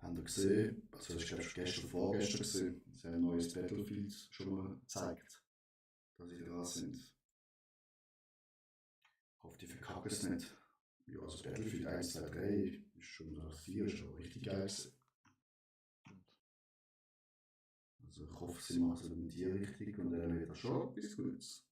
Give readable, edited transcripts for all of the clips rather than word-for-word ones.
Habt ihr gesehen, also das ist glaube ich gestern, vorgestern gesehen, sie haben ein neues Battlefield schon mal gezeigt, dass sie dran sind. Ich hoffe, die verkacken es nicht. Ja, also Battlefield 1, 2, 3 ist schon, das 4 ist schon richtig geil gewesen. Also ich hoffe, sie machen es in die Richtung und dann wird das schon etwas Gutes.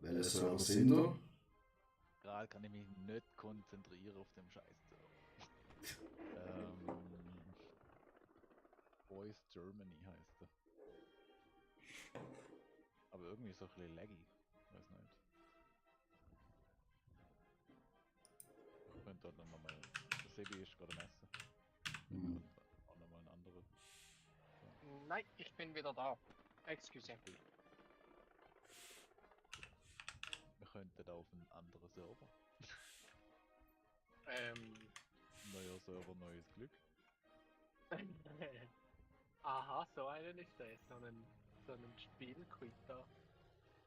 Welche Server sind da? Gerade kann ich mich nicht konzentrieren auf dem Scheiß. Voice Germany heißt er. Aber irgendwie ist er ein bisschen laggy. Weiß nicht. Ich könnte dort dann nochmal. Der Sebi ist gerade am Essen. Ich könnte auch nochmal einen anderen. So. Nein, ich bin wieder da. Excuse me. Wir könnten da auf einen anderen Server. Neuer Server, neues Glück. Aha, so einen ist das. So ein Spielquit da.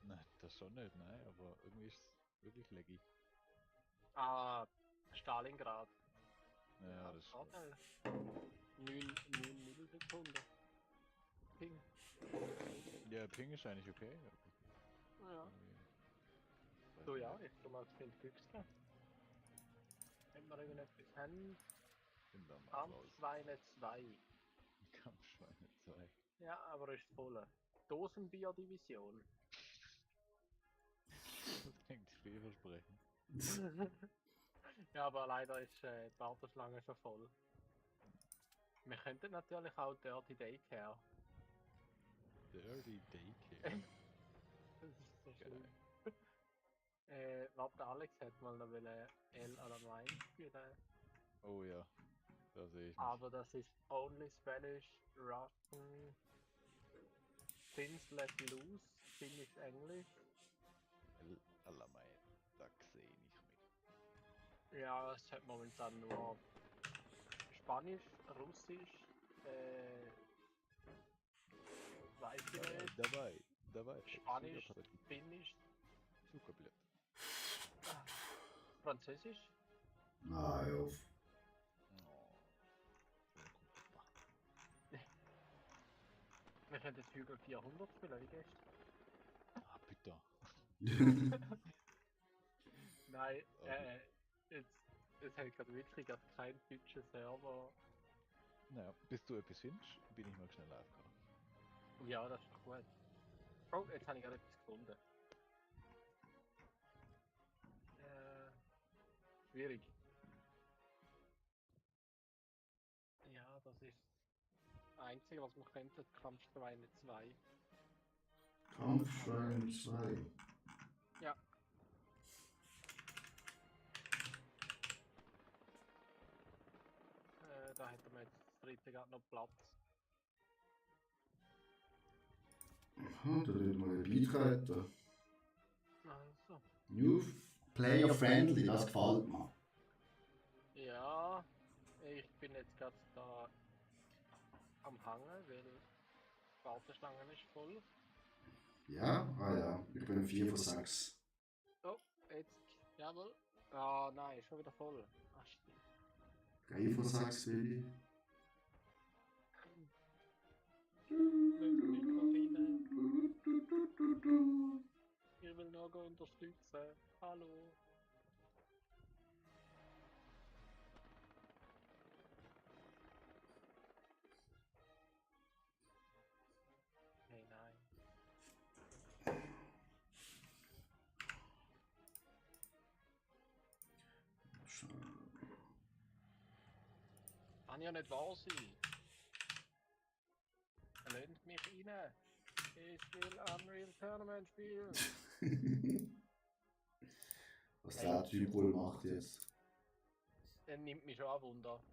Nein, das schon nicht, nein, aber irgendwie ist es wirklich laggy. Ah, Stalingrad. Ja, das ist. 9 Millisekunden. Ping. Ja, Ping ist eigentlich okay. Ja. So ja, ich komme mal viel Glücks gehabt. Wenn wir irgendetwas haben. Kampfschweine 2. Kampfschweine 2. Ja, aber ist voll. Dosenbier-Division. Das klingt vielversprechend. Ja, aber leider ist die Warteschlange schon voll. Wir könnten natürlich auch Dirty Daycare. Dirty Daycare. Das ist so schlimm. Warte, Alex hat mal noch L Alamein spielen. Oh ja, da sehe ich mich. Aber das ist only Spanish, Russian, Finns let loose, Finnish, Englisch. El Alamein, da sehe ich mich. Ja, es hat momentan nur Spanisch, Russisch, weiß ich nicht. Dabei. Spanisch, Finnisch. Zuckerblöd. Französisch? Nein, auf. Wir können das Hügel 400 spielen, wie gehst Ah, bitte. Nein, es hat gerade wirklich kein deutscher Server. Naja, bis du etwas findest, bin ich mal schnell live gegangen. Ja, das ist doch gut. Oh, jetzt habe ich gerade etwas gefunden. Schwierig. Ja, das ist das Einzige, was man könnte, Kampfschweine 2. Kampfschweine 2. Ja. Da hätten wir jetzt das dritte gerade noch Platz. Aha, da wird mal beitreten. Also. New Player Friendly, das gefällt mir. Ja, ich bin jetzt gerade da am Hangen, weil die Warteschlange ist voll. Ja, ah ja, ich bin 4 von 6. Oh, jetzt, jawohl. Ah, nein, schon wieder voll. Ach, stimmt. 3 von 6 will ich. Ich will noch unterstützen. Hallo. Hey, nein. Kann ja nicht wahr sein. Lehnt mich rein. Ich will Unreal Tournament spielen. Was der Typ wohl macht jetzt. Der nimmt mich schon an Wunder.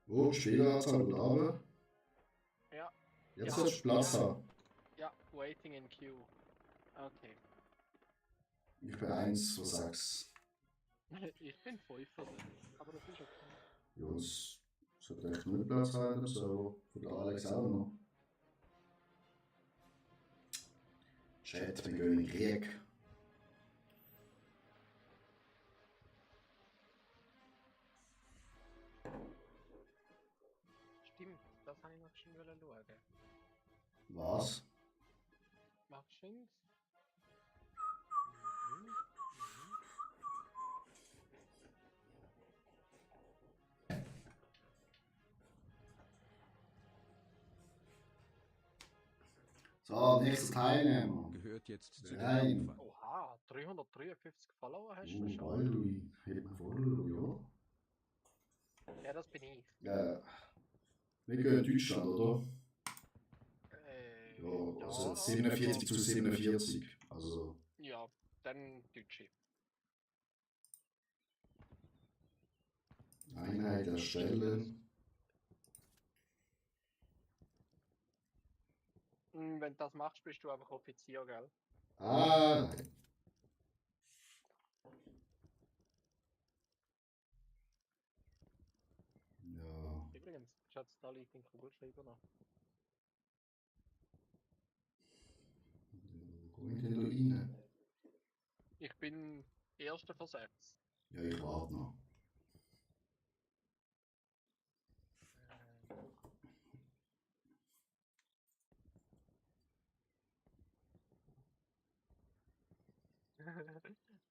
Wo? Spielerzahl oder aber? Ja. Jetzt Ja. sollst du Platz haben. Ja, waiting in queue. Okay. Ich bin 1 von 6. Ich bin 5 von 6. Aber das ist okay. Ja, das sollte echt nur Platz haben, so für den Alex auch noch. Chat, wir gehen in den Krieg. Stimmt, das habe ich noch schon schauen. Was? Machst du es? So, nächster Teilnehmer. Gehört jetzt zu den Nein. Opfern. Oha, 353 Follower hast du Oh, schon. bald, Louis. Hätte man vorgeschaut, Ja, das bin ich. ja. Wir gehen in Deutschland, oder? Ja, also 47 zu 47. Also, Ja, dann Deutsche. Einheit erstellen. Wenn du das machst, bist du einfach Offizier, gell? Ah, nein. Ja. Übrigens, Schatz, da liegt ein Kugelschreiber noch. Wo komme ich denn da rein? Ich bin erster von 6. Ja, ich warte noch.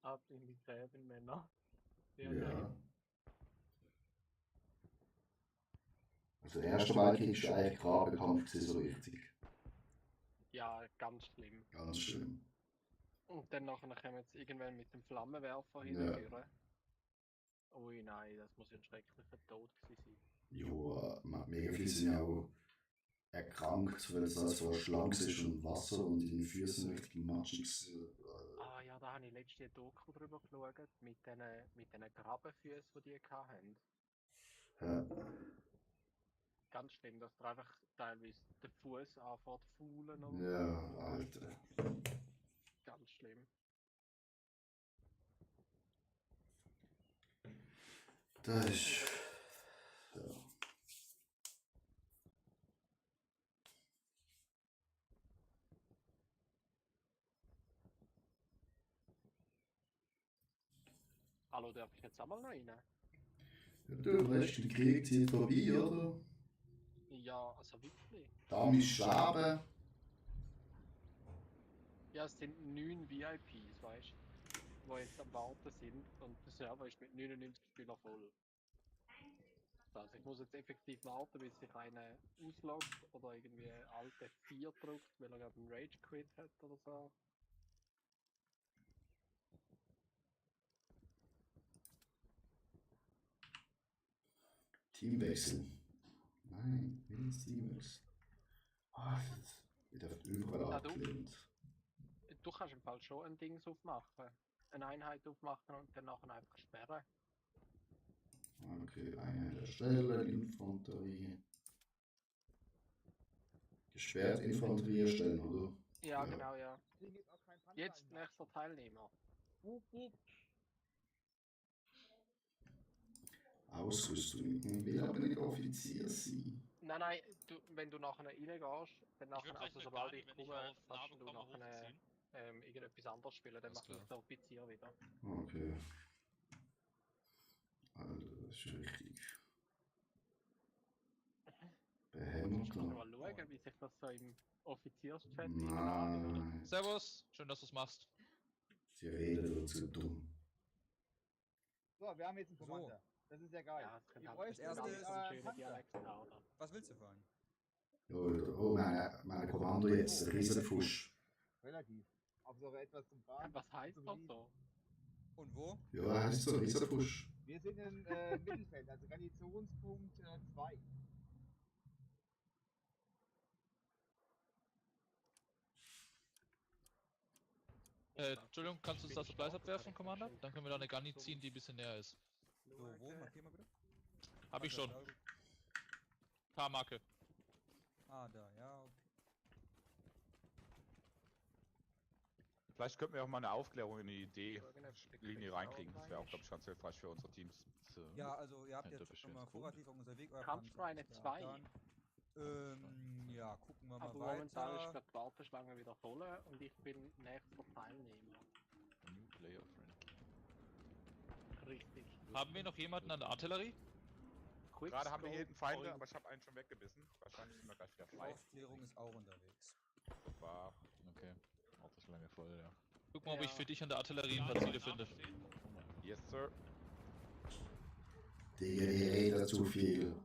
Ab in die Gräben, Männer. Ja. Nice. Also der erste Weltkrieg ist ja eigentlich Grabenkampf gewesen, so richtig. Ja, ganz schlimm. Ganz schlimm. Und dann nachher kommen jetzt irgendwann mit dem Flammenwerfer Ja. hinterher. Ui, nein, das muss ja ein schrecklicher Tod gewesen sein. Ja, mega viele sind ja auch erkrankt, weil es alles voll Schlangs ist und Wasser und in den Füßen richtig matschig. Ah ja, da habe ich letzte Doku drüber geschaut, mit den Grabenfüßen, die hatten. Ja. Ganz schlimm, dass da einfach teilweise der Fuß anfängt zu faulen und Ja, Alter. ganz schlimm. Das ist. Ja. Hallo, darf ich jetzt einmal noch rein? Ja, du weißt, der Krieg zieht vorbei, oder? Ja, also wirklich. Da ist Schwaben. Ja, es sind 9 VIPs, weißt du, die jetzt am Warten sind und der Server ist mit 99 Spielern voll. Also ich muss jetzt effektiv warten, bis sich einer ausloggt oder irgendwie Alt F4 drückt, weil er gerade einen Rage Quit hat oder so. Teamwechsel. Nein, wie ist Teamwechsel? Ah, ich darf überall Ah, du? abgelehnt. Du kannst im Fall schon ein Ding aufmachen, eine Einheit aufmachen und dann nachher einfach sperren. Okay, Einheit erstellen, Infanterie. Gesperrt Infanterie erstellen, oder? Ja, Ja. genau, ja. Jetzt nächster Teilnehmer. Ausrüstung. Ich will aber nicht Offizier sein. Nein, wenn du nachher reingehst, dann nachher, also sobald ich komme, kannst du Namen nachher irgendetwas anderes spielen, dann Alles macht das der Offizier wieder. Okay. Alter, das ist richtig. Kannst du Behämmert. mal schauen, wie sich das so im Offizierschat anhört, oder? Nein, Servus, schön, dass du es machst. sie reden dazu dumm. So, wir haben jetzt einen So. Commander. Das ist ja geil. Ja, es könnte Ihr halt bräucht Das erste einen ist- ganz schönen Panzer. Dialekt haben, oder? Was willst du fahren? Ja, oh, meine Kommando jetzt, der Riesenfusch. Relativ. Auf so etwas zum Fahren. Was heißt zum das Lieben. so? Und wo? Ja, heißt so, Riesenfusch. Wir sind im Mittelfeld, also Garnisonspunkt 2. Entschuldigung, kannst du uns da Supplies abwerfen, Commander? Dann können wir da eine Gunny ziehen, die ein bisschen näher ist. So, wo? Markier mal bitte. Hab ich schon. K-Marke. Ah, da, ja, okay. Vielleicht könnten wir auch mal eine Aufklärung in die Idee-Linie reinkriegen. Das wäre auch, glaube ich, ganz hilfreich für unsere Teams. Ja, also ihr habt Hinter jetzt schon mal Beschwerden. vorrativ unser Weg. euer Kampfschweine Panzer. 2. Ja, ja, gucken wir mal Aber momentan ist weiter. gerade die Warteschlange wieder voll und ich bin nächster Teilnehmer. New Player Friend. Richtig. Haben wir noch jemanden an der Artillerie? Gerade haben wir hier hinten Feinde, Point. aber ich habe einen schon weggebissen. Wahrscheinlich sind wir gleich wieder frei. Aufklärung ist auch unterwegs. War. Okay. Warteschlange voll, ja. Guck mal, ob ich Ja. für dich an der Artillerie ein paar Ziele finde. Yes, Sir. Digga, die reden zu viel.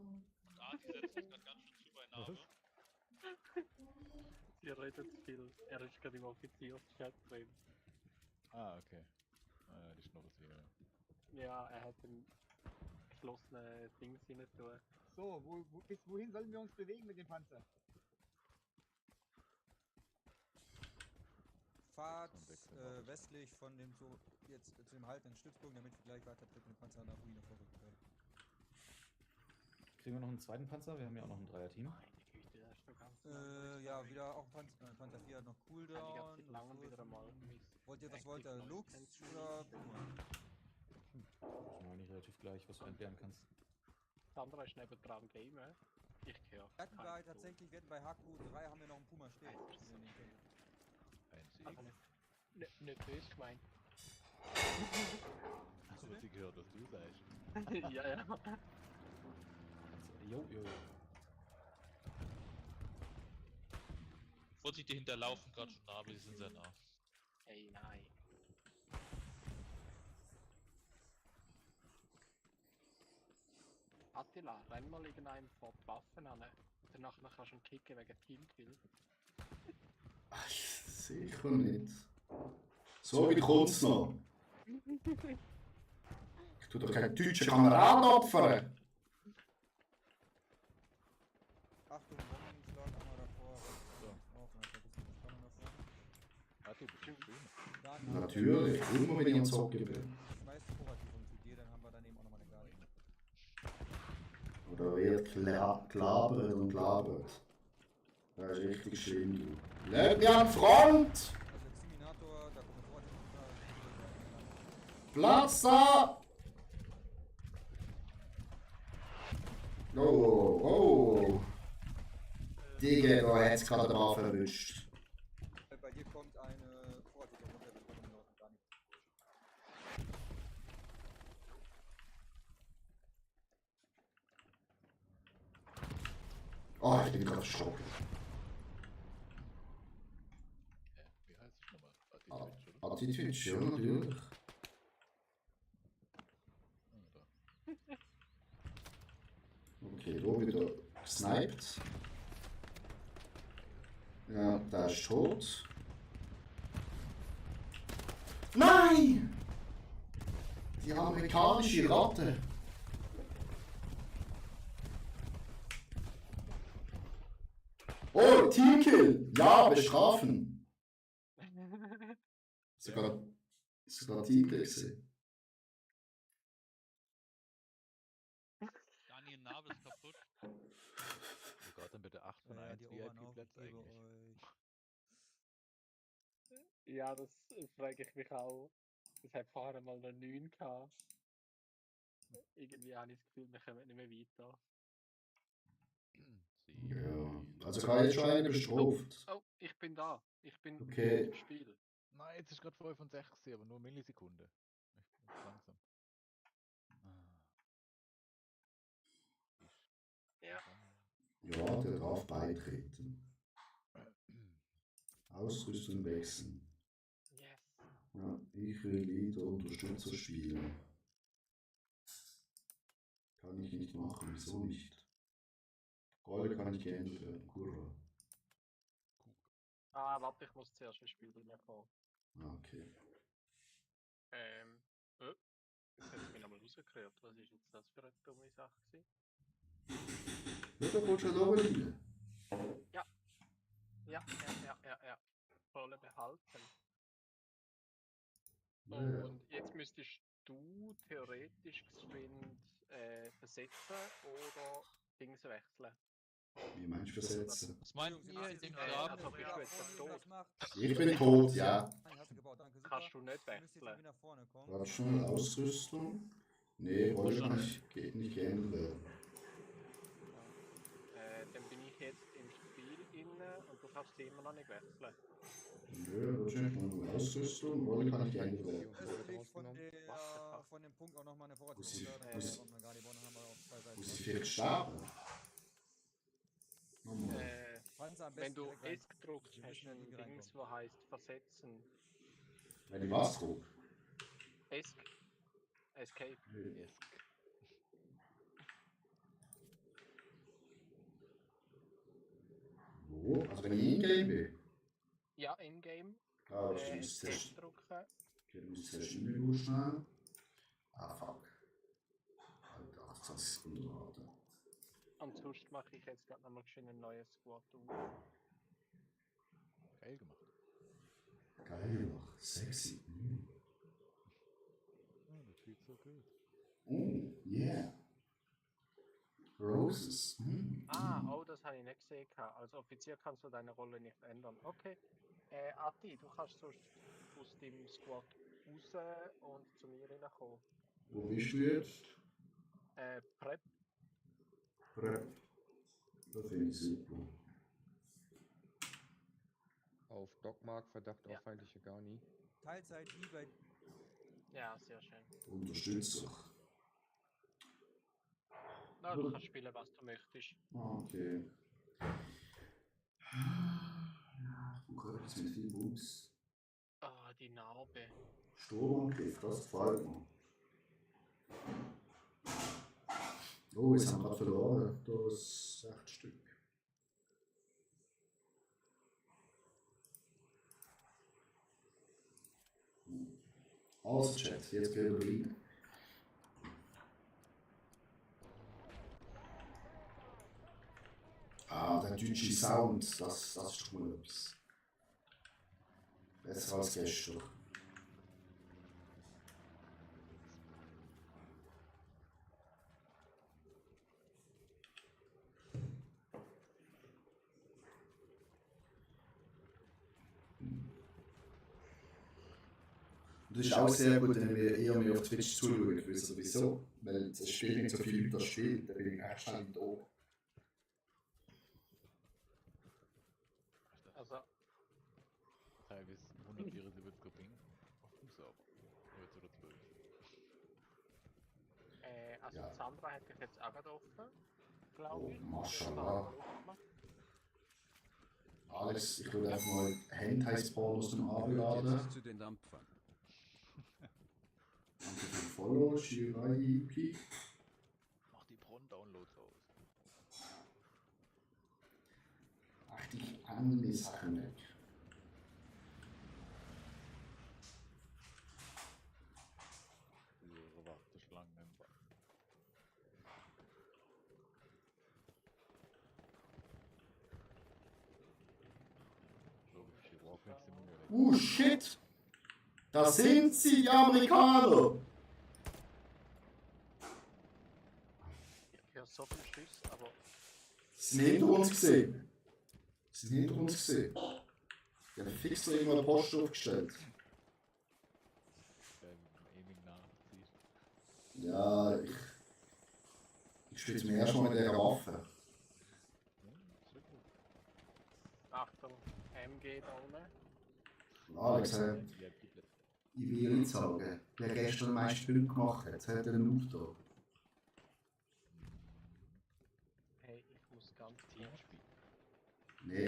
Ah, die setzen sich gerade ganz schön zu bei Name. Ihr redet zu viel. Er ist gerade im Offizierschat drin. Ah, okay. Die Schnurre hier. Ja, er hat ein geschlossenes Ding rein tun. So, bis wohin sollen wir uns bewegen mit dem Panzer? Fahrt Dann wechseln wir. westlich von dem so jetzt zu dem haltenden Stützpunkt, damit wir gleich weiter mit dem Panzer nach Ruine vorrücken können. Kriegen wir noch einen zweiten Panzer? Wir haben ja auch noch ein Dreier-Team. Meine Güte, das ist doch ganz lang Ja, unterwegs. wieder auch Panzer 4 hat noch Cooldown. Einige haben seit langem wieder Ressourcen. mal Wollt ihr, was Active wollt ihr? Noise Lux Cancellation. oder Puma? Das ist mir eigentlich relativ gleich, was du entbehren kannst. Das andere ist nebendran Game. Ich höre. Wir hatten tatsächlich, wir hatten bei HQ3 haben wir noch einen Puma stehen. Ein den ihr nehmen könnt. Ein Sieg. Also nicht böse gemeint. Achso, was ich gehört, was du sagst. Ja, ja. Jo, jo, jo. Vorsicht, die hinterlaufen gerade schon nah, aber die sind sehr nah. Ey, nein. Attila, renn mal irgendeinem vor die Waffen an. Danach kannst du ihn kicken wegen Teamkill. Ach, sicher nicht. So wie kommt's noch. Ich tu doch keinen deutschen Kameraden opfern. Achtung, Bombenschlag einmal davor. So. Auch, dann ist ein bisschen Spannung davor. Ah, du bist schön. Dann Natürlich, immer wenn ich am Zocken bin. schmeißt Vorrativ und zu dir, dann haben wir daneben auch nochmal eine Garde. Oder wird gelabert und labert. Das ist richtig schlimm, du. Leg mich an die Front! Also Exterminator, da kommt Vorrativ runter. Platz da! Oh, oh, oh. Digga, da hat's gerade den Affe erwischt. Bei dir kommt eine Vorrativ runter, wir kommen noch gar nicht. Oh, ich bin gerade schockiert. Wie heißt es nochmal? Ah, die Twitch, ja, natürlich. Okay, da wieder gesniped. Ja, der ist tot. Nein! Die amerikanische Ratte. Oh, Teamkill! Ja, bestrafen. Sogar Teamkill gesehen. Daniel Nabel ist kaputt. Oh Gott, dann bitte 8 von 1 die erobern auch, ich VIP-Plätze gebe eigentlich. euch. Ja, das frage ich mich auch. Es hat vorher mal eine 9 gehabt. Irgendwie habe ich das Gefühl, wir kommen nicht mehr weiter. Ja, also ich habe jetzt schon einen bestraft. Oh, ich bin da. Ich bin Okay. im Spiel. Nein, jetzt ist gerade 5 und 6, aber nur Millisekunden. Ich bin langsam. Ja. Ja, der darf beitreten. Ausrüstung wechseln. Yes. Ja, ich will wieder Unterstützer spielen. Kann ich nicht machen, wieso nicht? Rolle kann nicht geändert werden, Kurva. Ah, warte, ich muss zuerst ins Spiel reinkommen. Okay. Jetzt hat es mich nochmal rausgekehrt. Was ist jetzt das für eine dumme Sache gewesen? Ja, da kommst du da rein. Ja. Rolle behalten. Ja. Und jetzt müsstest du theoretisch geschwind versetzen oder Dings wechseln. Wie meinst du versetzen? Was meint ihr in dem Also Graben? bist du jetzt tot? Ich bin tot, ja. Kannst du nicht wechseln. Warte schon, Ausrüstung. Nee, Rolle kann nicht geändert werden. Dann bin ich jetzt im Spiel inne und du kannst sie immer noch nicht wechseln. Nö, wahrscheinlich nur Ausrüstung. Rolle kann nicht geändert werden. Von dem Punkt auch nochmal eine Muss ich Vorratsvorschau. vielleicht sterben? Nochmal. Wenn du ESC drückst, hast du ein Dings, was heißt versetzen. Wenn ich was druck? ESC. Escape. Wo? Also wenn ich in-game bin? Ja, in-game. Ah, das muss Escape zuerst. drücken. Okay, du musst zuerst in-game schnell. Ah, fuck. Alter, 18 Sekunden warten. Und sonst mache ich jetzt gerade nochmal schön ein neues Squad auf. Geil gemacht. Geil gemacht. Sexy. Oh, das feels so good. Oh, yeah. Roses. Oh, das habe ich nicht gesehen. Als Offizier kannst du deine Rolle nicht ändern. Okay. Ati, du kannst sonst aus dem Squad raus und zu mir reinkommen. Wo bist du jetzt? Prep. Prep. Das finde ich super. Auf Dogmark, Verdacht Ja. auf feindliche Garni. Teilzeit I bei Ja, sehr schön. Unterstützer. Na, du kannst spielen, was du möchtest. Okay. Ja, ich brauche etwas mit viel Bums. Ah, die Narbe. Sturmangriff, das gefällt mir. Oh, jetzt haben wir gerade verloren. Das 6 Stück. Also Chat, jetzt gehen wir rein. Ah, der deutsche Sound, das ist schon mal etwas. Besser als gestern. Und das ist auch sehr gut, wenn wir eher mehr auf Twitch zuschauen. Wisst ihr wieso? Weil es spielt nicht so viel über das Spiel, da bin ich echt schnell mit oben. Also, Teilweise 174 Ping auf dem Server. Jetzt oder 12. also Sandra hätte ich jetzt auch gerade offen, glaube Oh, ich. Maschallah. Alex, ich würde einfach mal Hentai-Spawn aus dem Abel laden. Zu den Dampfern. Danke für den Follow, Shirai EP. Mach die Bron-Downloads aus. Ach, die Anime-Sachen weg. Ihre Warteschlangen im Bad. Logisch, die Warframe Simulator. Shit! Da sind sie, die Amerikaner! Ich höre so viel Schüsse, aber Sie sind hinter uns gesehen. Sie sind hinter uns gesehen. Die haben fix noch irgendwo eine Post aufgestellt. Aiming nachziehst. Ja, ich spiele zum ersten Mal mit dieser Waffe. Sehr gut. Achtung, MG da unten. Alex, VIP-Plätze. ich will nicht sagen, wer gestern am meisten Punkte gemacht hat, hat er einen Auto. Hey, ich muss ganz kurz. Teamspiel. Nee,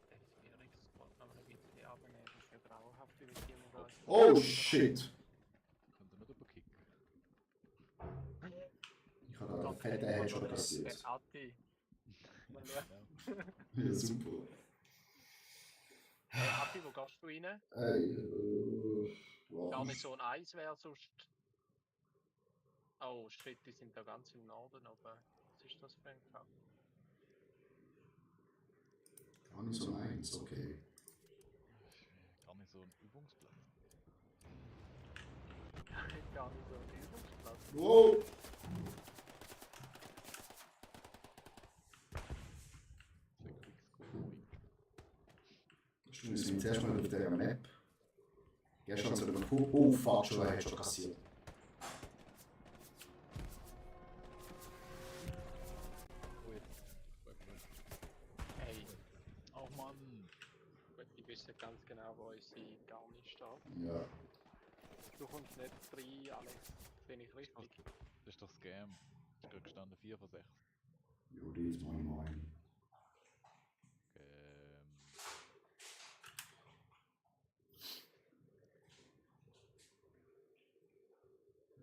Der Sphärix-Spot noch ein bisschen abnehmen, das ist ja grauenhaft, wie mit dem da. oh shit! Kommt er nicht überkicken. Ich habe da einen fetten Headshot kassiert. Der Atti. Mal schauen. Ja. Ja, super. Hey Atti, wo gehst du rein? Garnison 1 wäre sonst. Oh, shit, die sind da ganz im Norden, aber was ist das für ein Kampf? Gar nicht so eins, okay. Gar nicht so ein Übungsplatz. Gar nicht so ein Übungsplatz. Wow! So Quickscope. Wir sind zuerst mal auf der Map. Gestern so einen oh fuck, schon einen Headshot kassiert. Hey, Oh Mann! ich wüsste ganz genau, wo unsere Garni steht. Ja. Du kommst nicht rein, Alex. Bin ich richtig? Das ist doch Scam. Ich bin gestanden 4 von 6. Jo, die ist moin.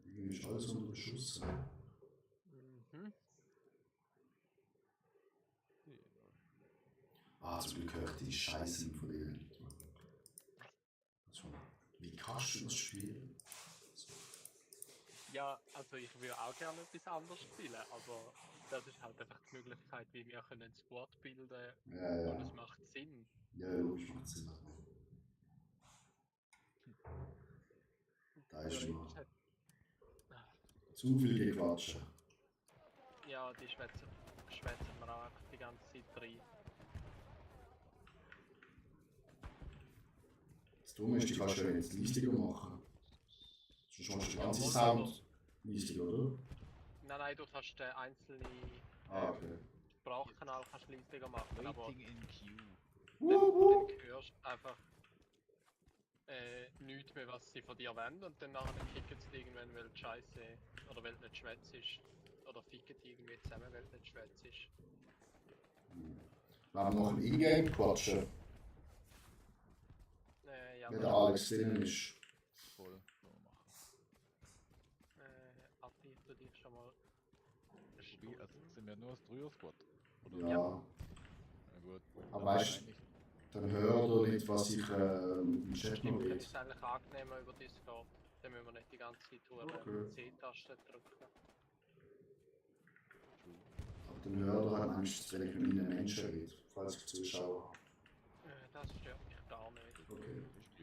Irgendwie ist alles unter Beschuss. Mhm. Ah, zum Glück höre ich die Scheiße von denen. Also, wie kannst du das spielen? Ja, also ich würde auch gerne etwas anderes spielen, aber das ist halt einfach die Möglichkeit, wie wir können einen Squad bilden Ja, und es ja. macht Sinn. Ja, logisch macht Sinn. Da ist Theoretisch noch hat- zu viel Gequatsche. Ja, die schwätzen wir auch die ganze Zeit rein. Das Dumme ist, die kannst du ja jetzt leistiger machen. Sonst machst du den ganzen Sound leistiger, oder? Nein, du kannst den einzelnen Ah, okay. Sprachkanal kannst du leiser machen, aber Waiting in Queue. dann hörst du einfach nichts mehr, was sie von dir wollen und dann nachher kicken sie irgendwann, weil die Scheiße oder weil du nicht schwätzt ist. Oder ficken die irgendwie zusammen, weil du nicht schwätzt ist. Wenn wir noch im Ingame quatschen, Ja, wenn der Alex drin ist. Voll. Können wir machen. Atti, du dich schon mal. Wobei, also sind wir nur als Dreier-Squad? Oder? Ja, Na gut. Aber Dann weißt eigentlich- dann hört er nicht, was ich im Chat noch Das rede. ist eigentlich angenehmer über Discord. Dann müssen wir nicht die ganze Zeit durch Okay. C-Taste drücken. Aber dann hört er halt manchmal, wenn ich mit meinen Menschen rede, falls ich Zuschauer habe. Das stört mich gar nicht. Okay. Ist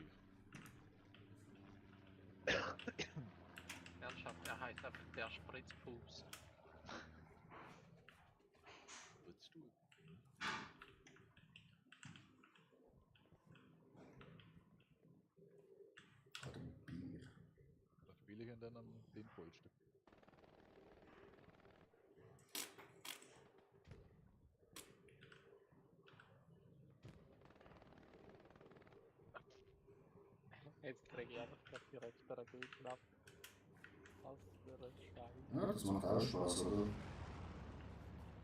gleich. Ernsthaft, er heißt einfach der Spritzpups. Willst du? Hat ein Bier. Da spiele ich ihn dann am den vollsten. Jetzt kriege ich einfach gleich direkt bei der Gegner ab. Was für ein Scheiß. Ja, das macht auch Spaß, oder?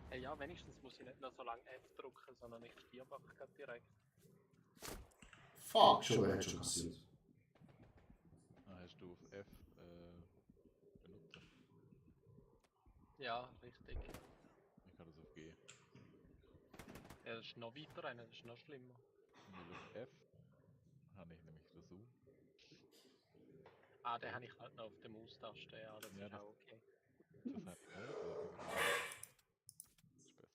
Hey, ja, wenigstens muss ich nicht nur so lange F drücken, sondern ich stirb einfach grad direkt. Fuck, schon hat schon passiert. Ah, hast du auf F benutzen? Ja, richtig. Ich kann das auf G. Ja, das ist noch weiter rein, das ist noch schlimmer. Und auf F habe ich nämlich den Zoom. Ah, den habe ich halt noch auf der Maustaste, ja, das Ja, ist das- auch okay. Das hat nicht, aber das ist besser.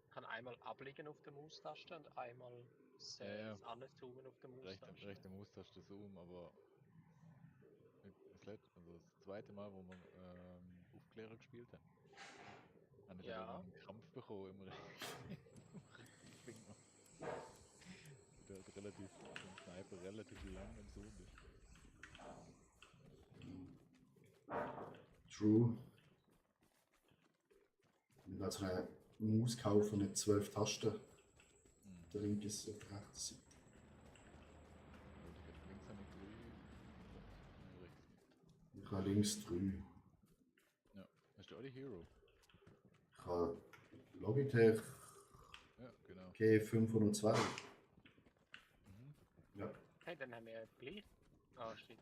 Ich kann einmal ablegen auf der Maustaste und einmal Ja. das anzoomen auf der Maustaste. Rechte Maustaste Zoom, aber also das zweite Mal, wo wir Aufklärer gespielt haben, habe ich Ja. dann einen Krampf bekommen im Finger. Der hat relativ, ein Sniper relativ lang im Zoom ist. True. Mit so einer Maus kaufen mit 12 Tasten. Mhm. Der linke ist auf der rechten Seite. Gut, ich links habe ich 3. Nein, rechts nicht. Ich habe links 3. Ja. Hast du alle Hero? Ich habe Logitech Ja, genau. G502. Mhm. Ja. Hey, dann haben wir gleich. Ah, stimmt.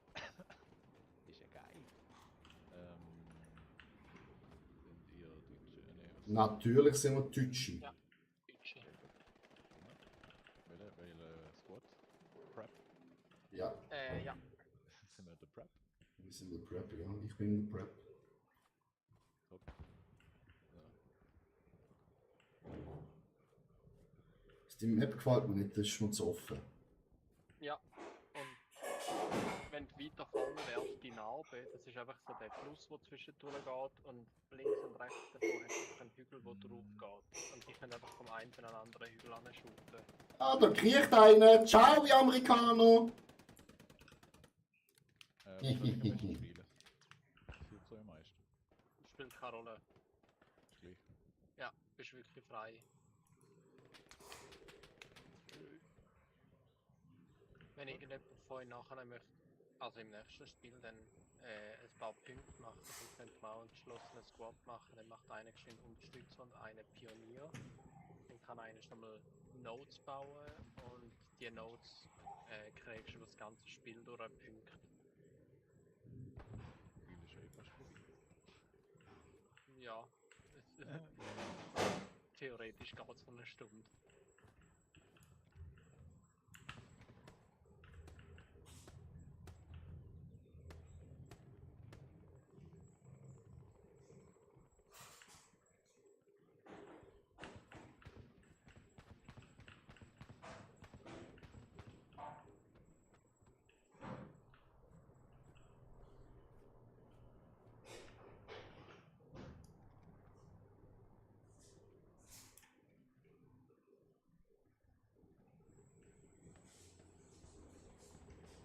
Ist ja geil. Sind ihr Deutsche? Nee, was? Natürlich sind wir Deutsche. Ja. Budget. Welche Squad? Prep? Ja, Ja. Sind wir der Prep? wir sind der Prep, ja. Ich bin der Prep. Top. So. Die Map gefällt mir nicht, das ist mir zu offen. Ja. Und wenn du weiter vorne wärst, die Narbe, das ist einfach so der Fluss, der zwischendurch geht und links und rechts davon hast du einfach einen Hügel, der drauf geht. Und die können einfach vom einen an den anderen Hügel anschuten. Ah, da kriegt einer. Ciao, ihr Amerikaner. Was soll ich am besten spielen? Was hilft euch am meisten? Spielt keine Rolle. Ist gleich. Ja, bist wirklich frei. Wenn irgendjemand von euch nachher möchte, also im nächsten Spiel, dann ein paar Punkte machen, dann könnt ihr auch einen geschlossenen Squad machen. Dann macht einer geschwind Unterstützer und einer Pionier. Dann kann einer schon mal Nodes bauen und die Nodes kriegst du über das ganze Spiel durch einen Punkt. Spiel ist eh fast vorbei. Ja, theoretisch geht es von einer Stunde.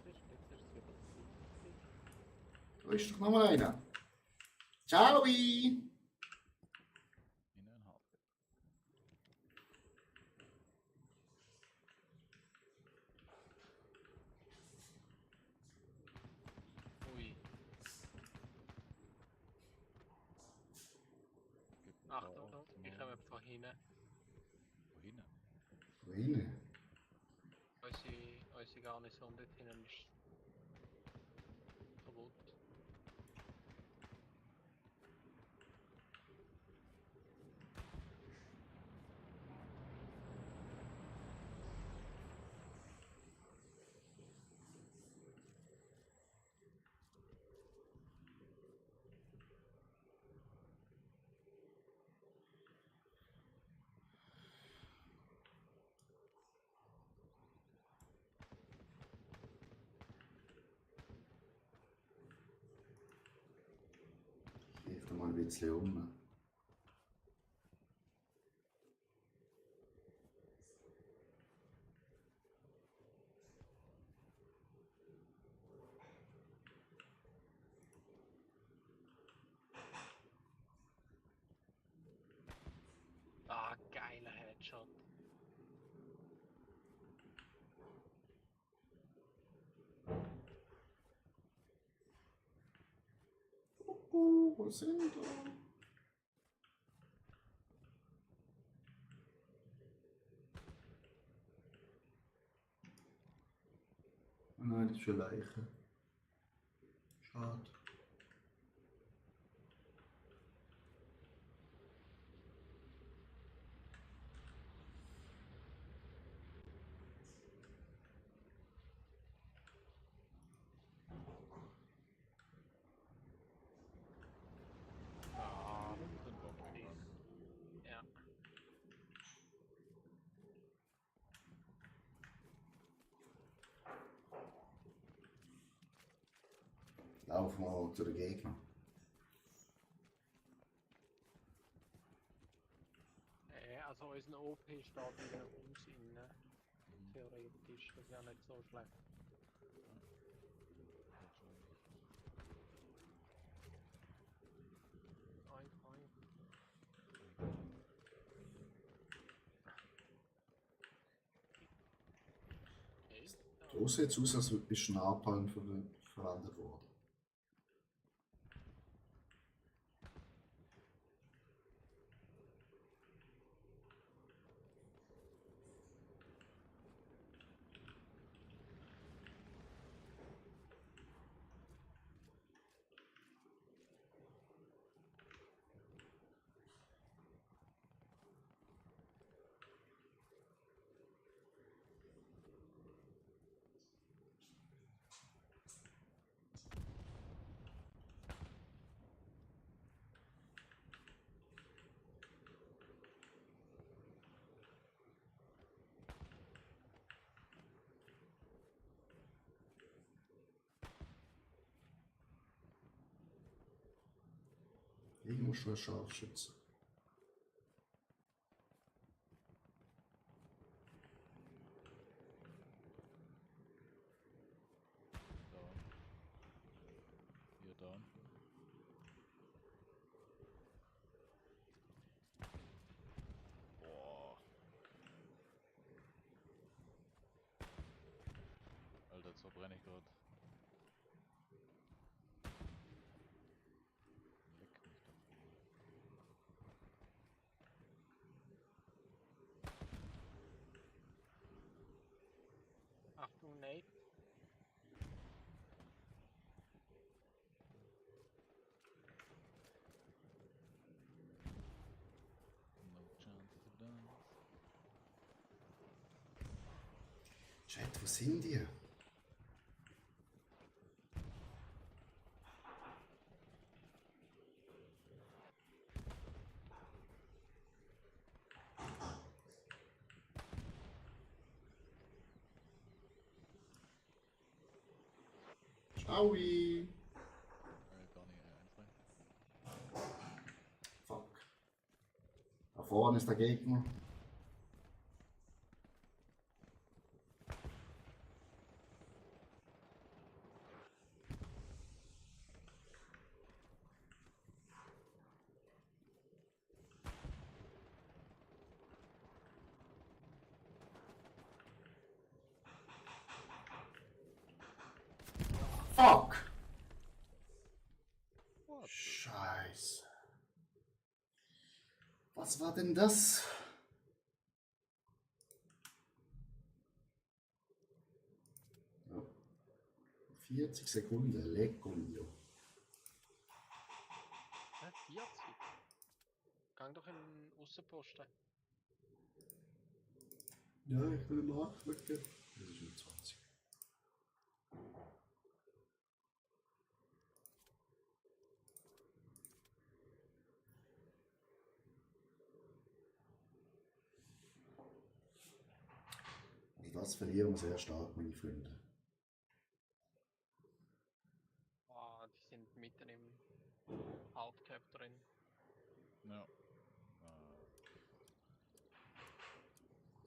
Jetzt ist es wieder richtig. Da ist doch noch mal einer. Ciao. In ein Hardware. Ui. Gibt ein Achtung, paar ich komme von hinten. Wohin? Wohin? Unsere Garnison dort hinten ist kaputt. Ich helfe mal ein bisschen um. Ah, geiler Headshot. Wo sind wir? Oh nein, das ist eine Leiche. Schade. Ah, Sind Bomben dran. ja. Lauf mal zu den Gegnern. Also unser OP steht in einem Haus innen. Theoretisch, das wäre nicht so schlecht. Oink, oink. So sieht es aus, als ist Napalm verwendet worden. Irgendwo schon ein Scharfschütze. Down. Hier down. Boah. Alter, jetzt verbrenne ich gerade. Leck mich doch. Achtung, Nate. No chance to dance. Chat, wo sind die? Ciao! Gar nicht einfallen. Fuck. Da vorne ist der Gegner. Fuck! Scheiße. Was war denn das? Ja. 40 Sekunden, lecco mio. 40? Gang doch in den Aussenposten. Ja, ich will nachschauen. Das ist nur 20. Also das verlieren wir sehr stark, meine Freunde. Ah, die sind mitten im Outcap drin. Ja.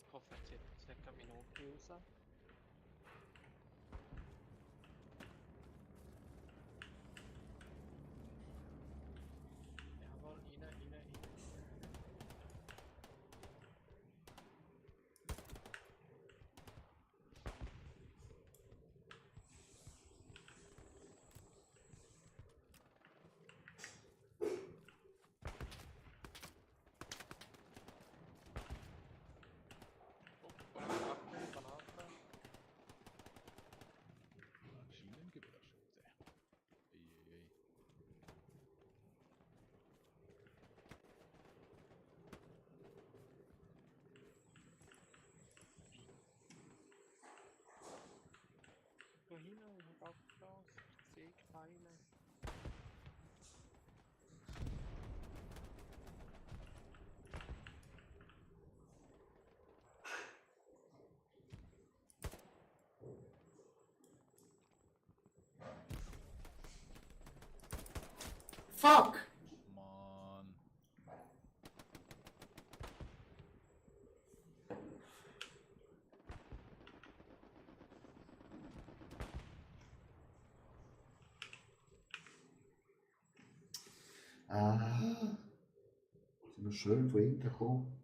Ich hoffe, jetzt hat es keine Minute raus. Jawohl, rein. Oh, Granate. Maschinengewehrschütze. Eieiei. Da hinten, ich hab abgeschossen. Ich sehe keine. Fuck! Mann. Ah, sind wir schön von hinten gekommen.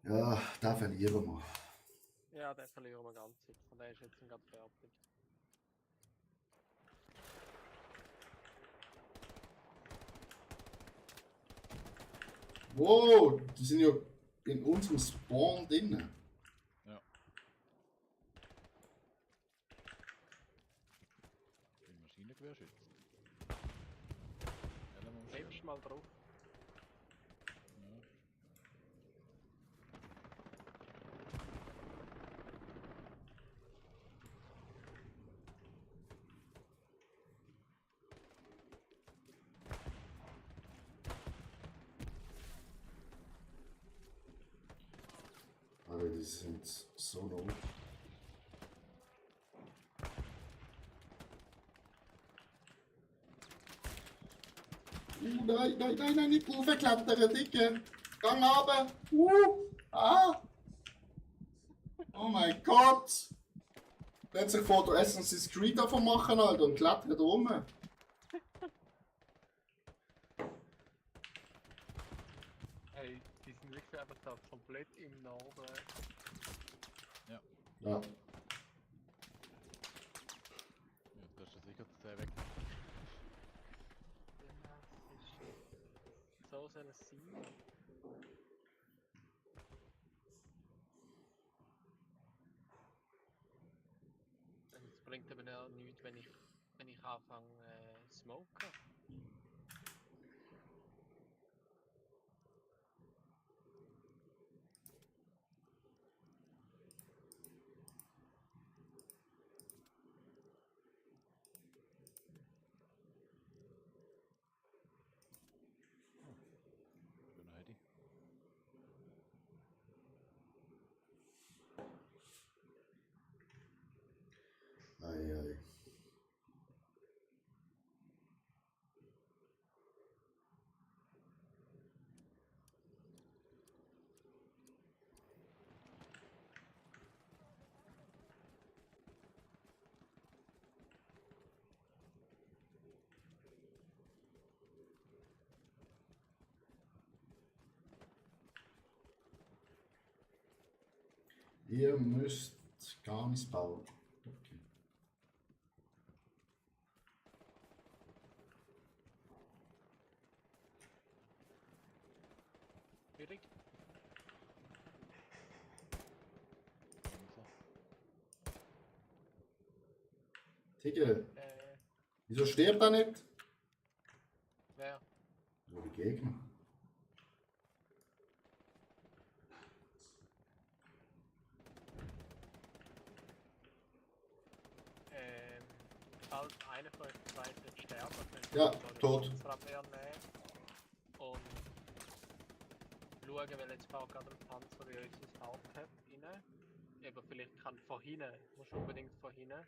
Ja, da verlieren wir. Ja, den verlieren wir ganz sicher. Und der ist jetzt gerade fertig. Wow, die sind ja in unserem Spawn drin. Ja. Die Maschinengewehr schützt. Ja, dann muss man Lebst mal drauf. ja. Aber die sind so low. Nein, nein, nein, nein, nicht raufklettern, Dicke. Gang runter. Ah. Oh mein Gott. Plötzlich fährt der Assassin's Creed davon machen, Alter, und klettert rum. Hey, die sind wirklich einfach da komplett im Norden. Ja. Ja, da ist ja sicher der weg. So soll es sein. Es bringt aber auch nichts, wenn ich anfange smoken. Schöner Heidi. Ei, ei. Ihr müsst gar nichts bauen. Okay. Schwierig. So. Tigge, Äh, wieso stirbt er nicht? wer? Ja, die Gegner. Falls einer von euch zwei wird sterben, könnt Ja, so eine tot. Panzerabwehr nehmen und schauen, weil jetzt fährt gerade ein Panzer in unser Hardcap rein. Aber vielleicht kann von hinten, muss unbedingt von hinten.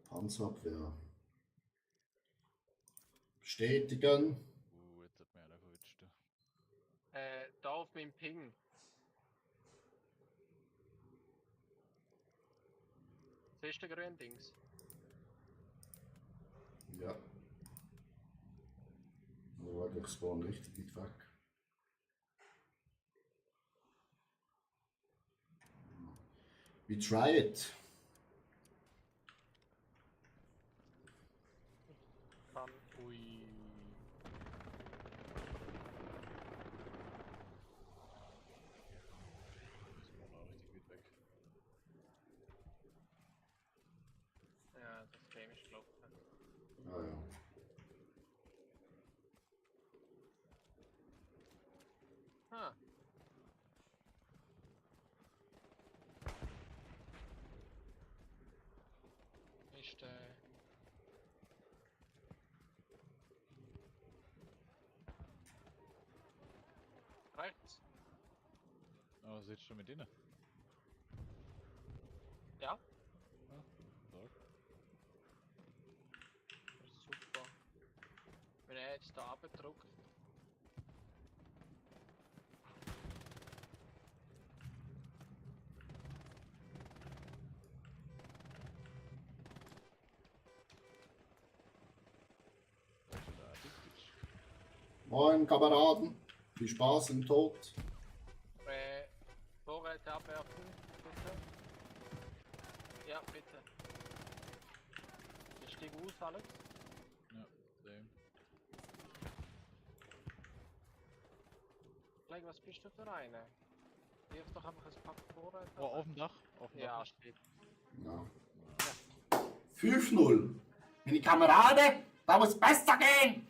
Panzerabwehr. Bestätigen. Jetzt hat mir einer verwitscht. Du. Da auf meinem Ping. Siehst du grün Dings? Ja. Aber ich spawn richtig weit weg. We try it. Kann. Ui. Das war auch richtig weit weg. Ja, das Game ist gelaufen. Ah ja. Ah. Ist rechts? Aber sitzt du mit denen? Ja, So. das ist super. Wenn er jetzt da abdruckt. Moin Kameraden, viel Spaß im Tod. Vorräte abwerfen, bitte. Ja, bitte. Ich stieg aus, Alex. Ja, same. Gleich, was bist du für eine? Wirf doch einfach ein Pack Vorräte. Oh, auf dem Dach? Auf dem Ja, Dach. steht. Ja. 5-0. Meine Kameraden, da muss besser gehen.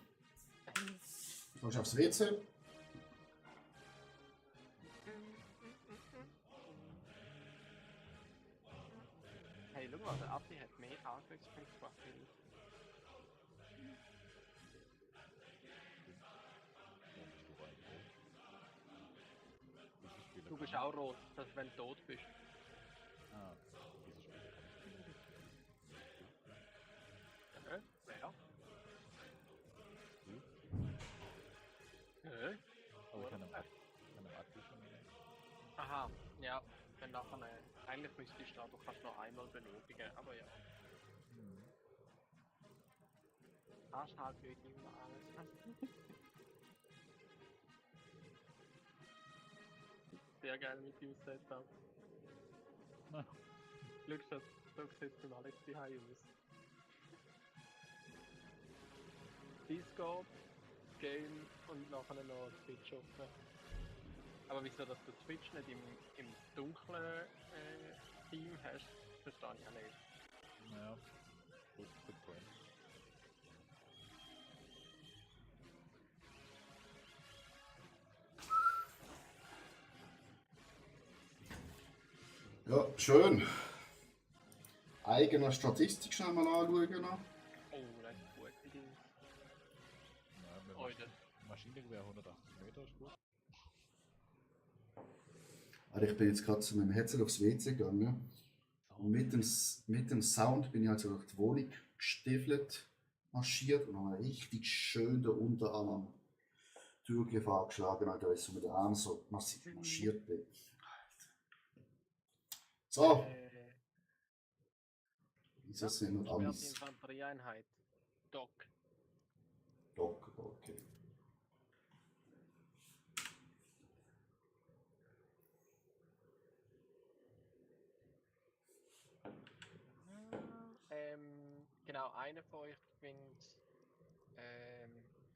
Du gehst aufs WC. Hey, schau mal, der Atti hat mehr Handwerkspunkte gemacht wie ich. Du bist auch rot, dass wenn du tot bist. Ah, dieses Spiel kann ich. Wer? Aber ich kann im Akku schon wieder. Aha, ja. Wenn nachher eigentlich müsstest du aber kannst noch einmal benötigen, aber ja. Hast halt wirklich immer alles. Sehr geil mit dem Setup. Ah. Glück, so sieht es beim Alex die aus. Discord, Game und nachher noch Twitch offen. Aber wieso, dass du Twitch nicht im dunklen Team hast, verstehe ich auch nicht. Naja, good point. Ja, schön. Eigene Statistik schnell mal anschauen. Noch. Oh, das ist gut. Ja, mit Heute. Maschinengewehr 180 Meter ist gut. Also ich bin jetzt gerade zu meinem Headset aufs WC gegangen. Und mit dem Sound bin ich also durch die Wohnung gestiefelt, marschiert und habe richtig schön den Unterarm am Türgriff angeschlagen, weil ich so mit dem Arm so massiv marschiert bin. So, wieso sind wir Die alles? Infanterieeinheit. Doc. Dock, okay. Genau, einer von euch gewinnt,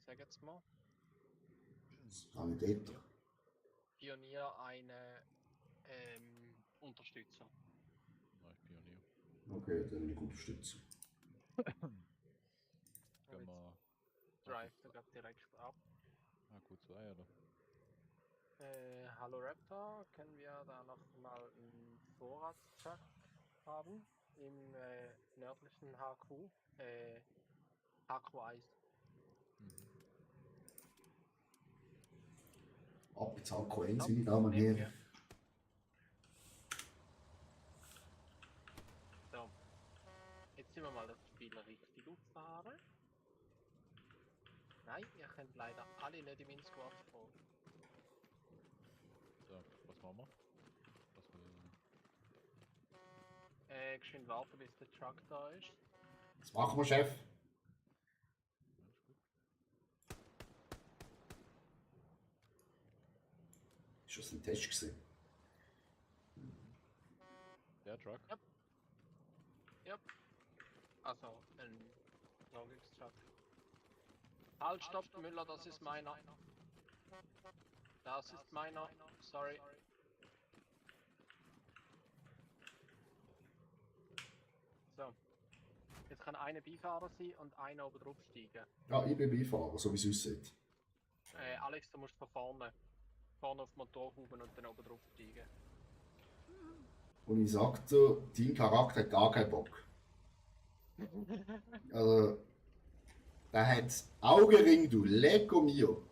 sag jetzt mal, Sanitäter. Pionier eine Unterstützer. Ja, ich Pionier. Okay, dann will ich unterstützen. Können wir. Drive sogar direkt ab. Ah, Q2 oder? Hallo Raptor, können wir da noch mal einen Vorratscheck haben im nördlichen HQ? HQ1. Ab ins HQ1, meine Damen und Herren. So, jetzt sind wir mal das Spiel richtig auffahren. Nein, ihr könnt leider alle nicht im Squad fahren. So, was machen wir? Was will. Geschwind warten, bis der Truck da ist. Was machen wir, Chef? Ist das ein Test gewesen? Der Truck? Yep. Also, ein Logix-Truck. Halt, stopp, Müller, das ist meiner. Das ist meiner, sorry. So. Jetzt kann einer Beifahrer sein und einer oben drauf steigen. Ja, ich bin Beifahrer, so wie es aussieht. Alex, du musst von vorne. Vorne auf die Motorhaube und dann oben drauf steigen. Und ich sagte, dein Charakter hat gar keinen Bock. Also, der hat Augenring, du Lecco mio.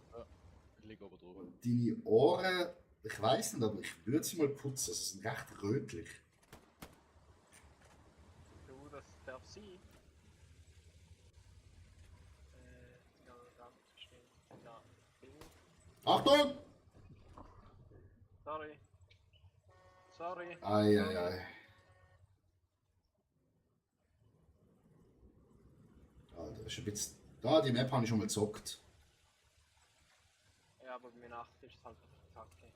Ich liege oben drüber. Und deine Ohren, ich weiß nicht, aber ich würde sie mal putzen, sie sind recht rötlich. Du, das darf sein. Ja, da steht da. Achtung! Sorry. Sorry. Eieiei. Alter, ist ein bisschen. Da, die Map habe ich schon mal gezockt. aber bei mir Nacht ist es halt kacke.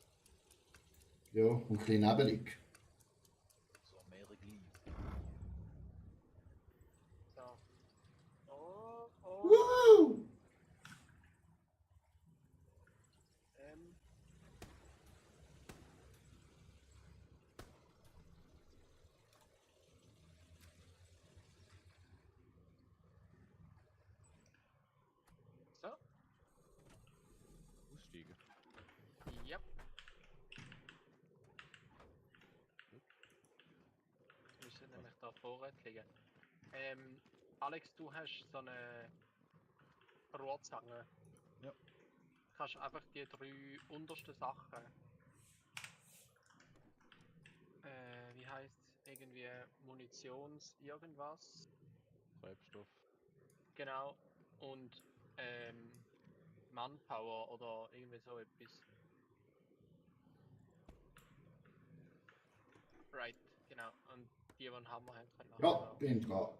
Ja, und ein bisschen nebelig. So, mehr Glied. So. Oh, oh. Woo! Ähm. So. Aussteigen. Ja. Wir müssen nämlich da vorwärts liegen. Alex, du hast so eine Rohrzange. Ja. Kannst einfach die 3 untersten Sachen. Wie heißt irgendwie Munitions irgendwas? Treibstoff. Genau. Und Manpower oder irgendwie so etwas. Right, genau. Und die einen Hammer haben können. Ja, nachher bin dran.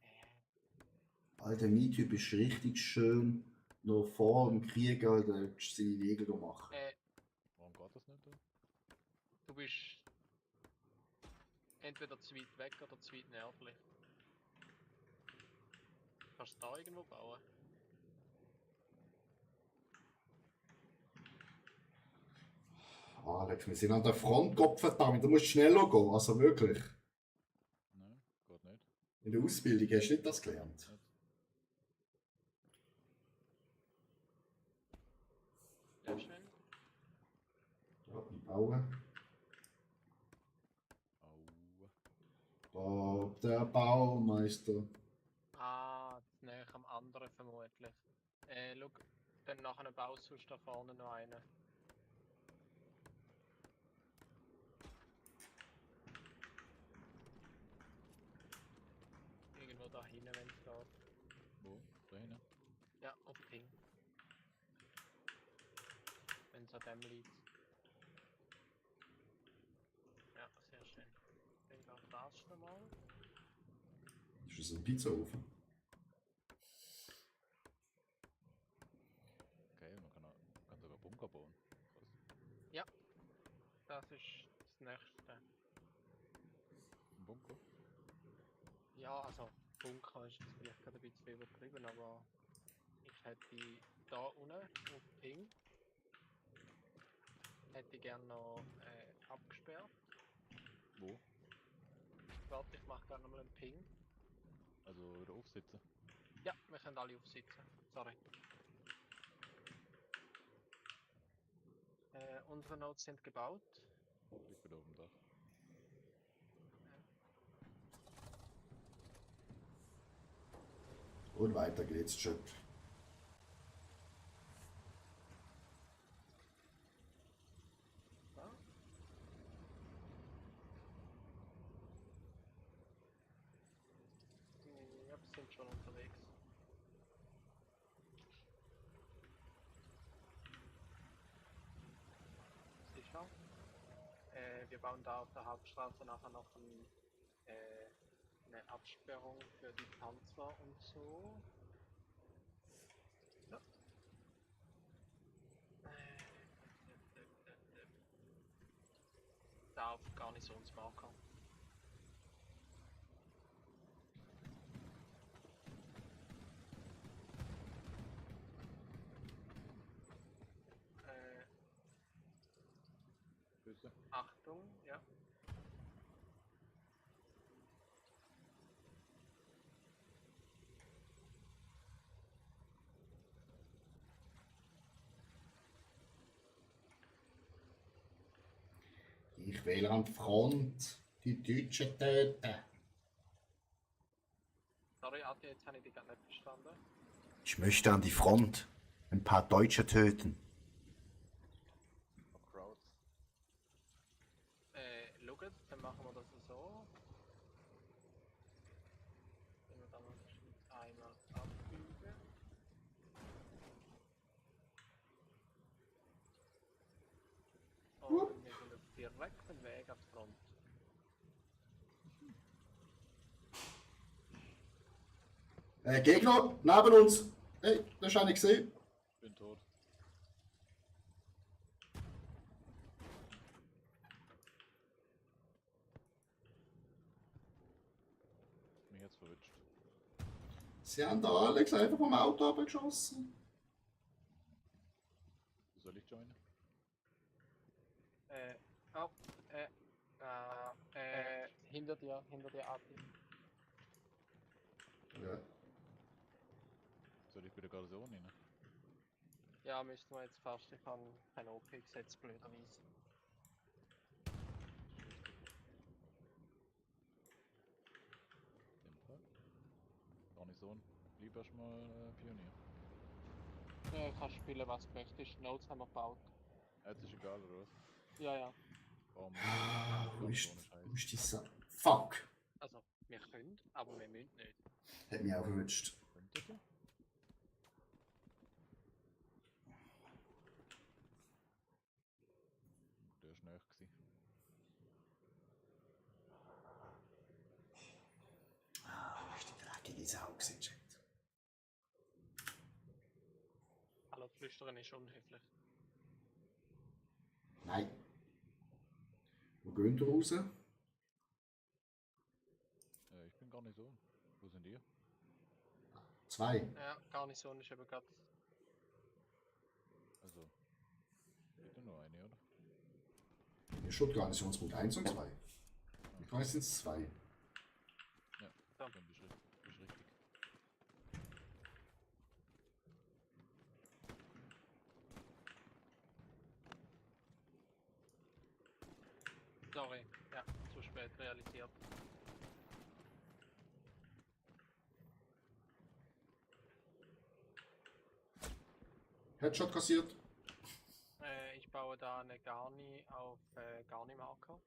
Äh, Alter, mein Typ ist richtig schön. Noch vor dem Krieg, Alter, seine Wege gemacht. Warum geht das nicht? Da? Du bist entweder zu weit weg oder zu weit nördlich. Kannst du da irgendwo bauen? Alex, wir sind an der Front, Gottverdammt, du musst schneller gehen, also wirklich. Nein, geht nicht. In der Ausbildung hast du nicht das gelernt. Nicht. Ja, schnell. Ja, ich baue. Au. Der Baumeister. Ah, das näher am anderen vermutlich. Schau, dann nachher baust du da vorne noch einen. Irgendwo da hinten, wenn es geht. Wo? Da hinten? Ja, auf Ping. Wenn es an dem liegt. Ja, sehr schön. Dann geht das schon mal. Ist das ein Pizzaofen? Okay, man kann sogar Bunker bauen. Krass. Das ist das nächste. Ein Bunker? Ja, also Bunker ist jetzt vielleicht gerade ein bisschen übertrieben, aber ich hätte da unten auf Ping hätte ich gerne noch abgesperrt. Wo? Warte, ich mache gerne nochmal einen Ping. Also wieder aufsitzen. Ja, wir können alle aufsitzen. Sorry. Unsere Nodes sind gebaut. Ich bin auf dem Dach. Und weiter geht's, Chat. Ja. Ja, wir sind schon unterwegs. Sicher. Wir bauen da auf der Hauptstraße nachher noch eine Absperrung für die Panzer und so. Ja. Da auf Garnisonsmarker. Füße. Achtung, ja. Ich will an die Front die Deutschen töten. Sorry, Adi, jetzt habe ich dich gar nicht verstanden. Ich möchte an die Front ein paar Deutsche töten. Crowds. Schaut, dann machen wir das so. Wenn wir dann einmal abbiegen. Und wir sind auf direkten Weg auf die Front. Gegner, neben uns. Hey, das hast du nicht gesehen. Ich bin tot. Sie haben da Alex einfach vom Auto abgeschossen. Soll ich joinen? Oh, hinter dir, Ati. Ja. Soll ich bei der Garnison rein? Ja, müssten wir jetzt fast. Ich habe kein OP gesetzt, blöderweise. In dem Fall. Garnison, bleib erstmal Pionier. Ja, kannst spielen, was du möchtest. Notes haben wir gebaut. Jetzt ist egal, oder was? Ja. Warum? Wo ist, Garnison ist heiß. wo ist die Sa Fuck! Also, wir können, aber wir müssen nicht. Hat mich auch verwünscht. Könntet ihr? Der ist nahe gewesen. Wo ist die dreckige Sau gewesen, Chat? Hallo, flüstern ist unhöflich. Nein. Wo gehen wir raus? Ich bin Garnison. Wo sind ihr? 2. Ja, Garnison ist eben gerade. Also, bitte nur eine, oder? Hier steht Garnisonspunkt 1 und 2. Ich weiß, sind es 2. Ja, Ja. dann bist du richtig. Sorry, ja, zu spät realisiert. Headshot kassiert. Ich baue da eine Garni auf Garni-Marker.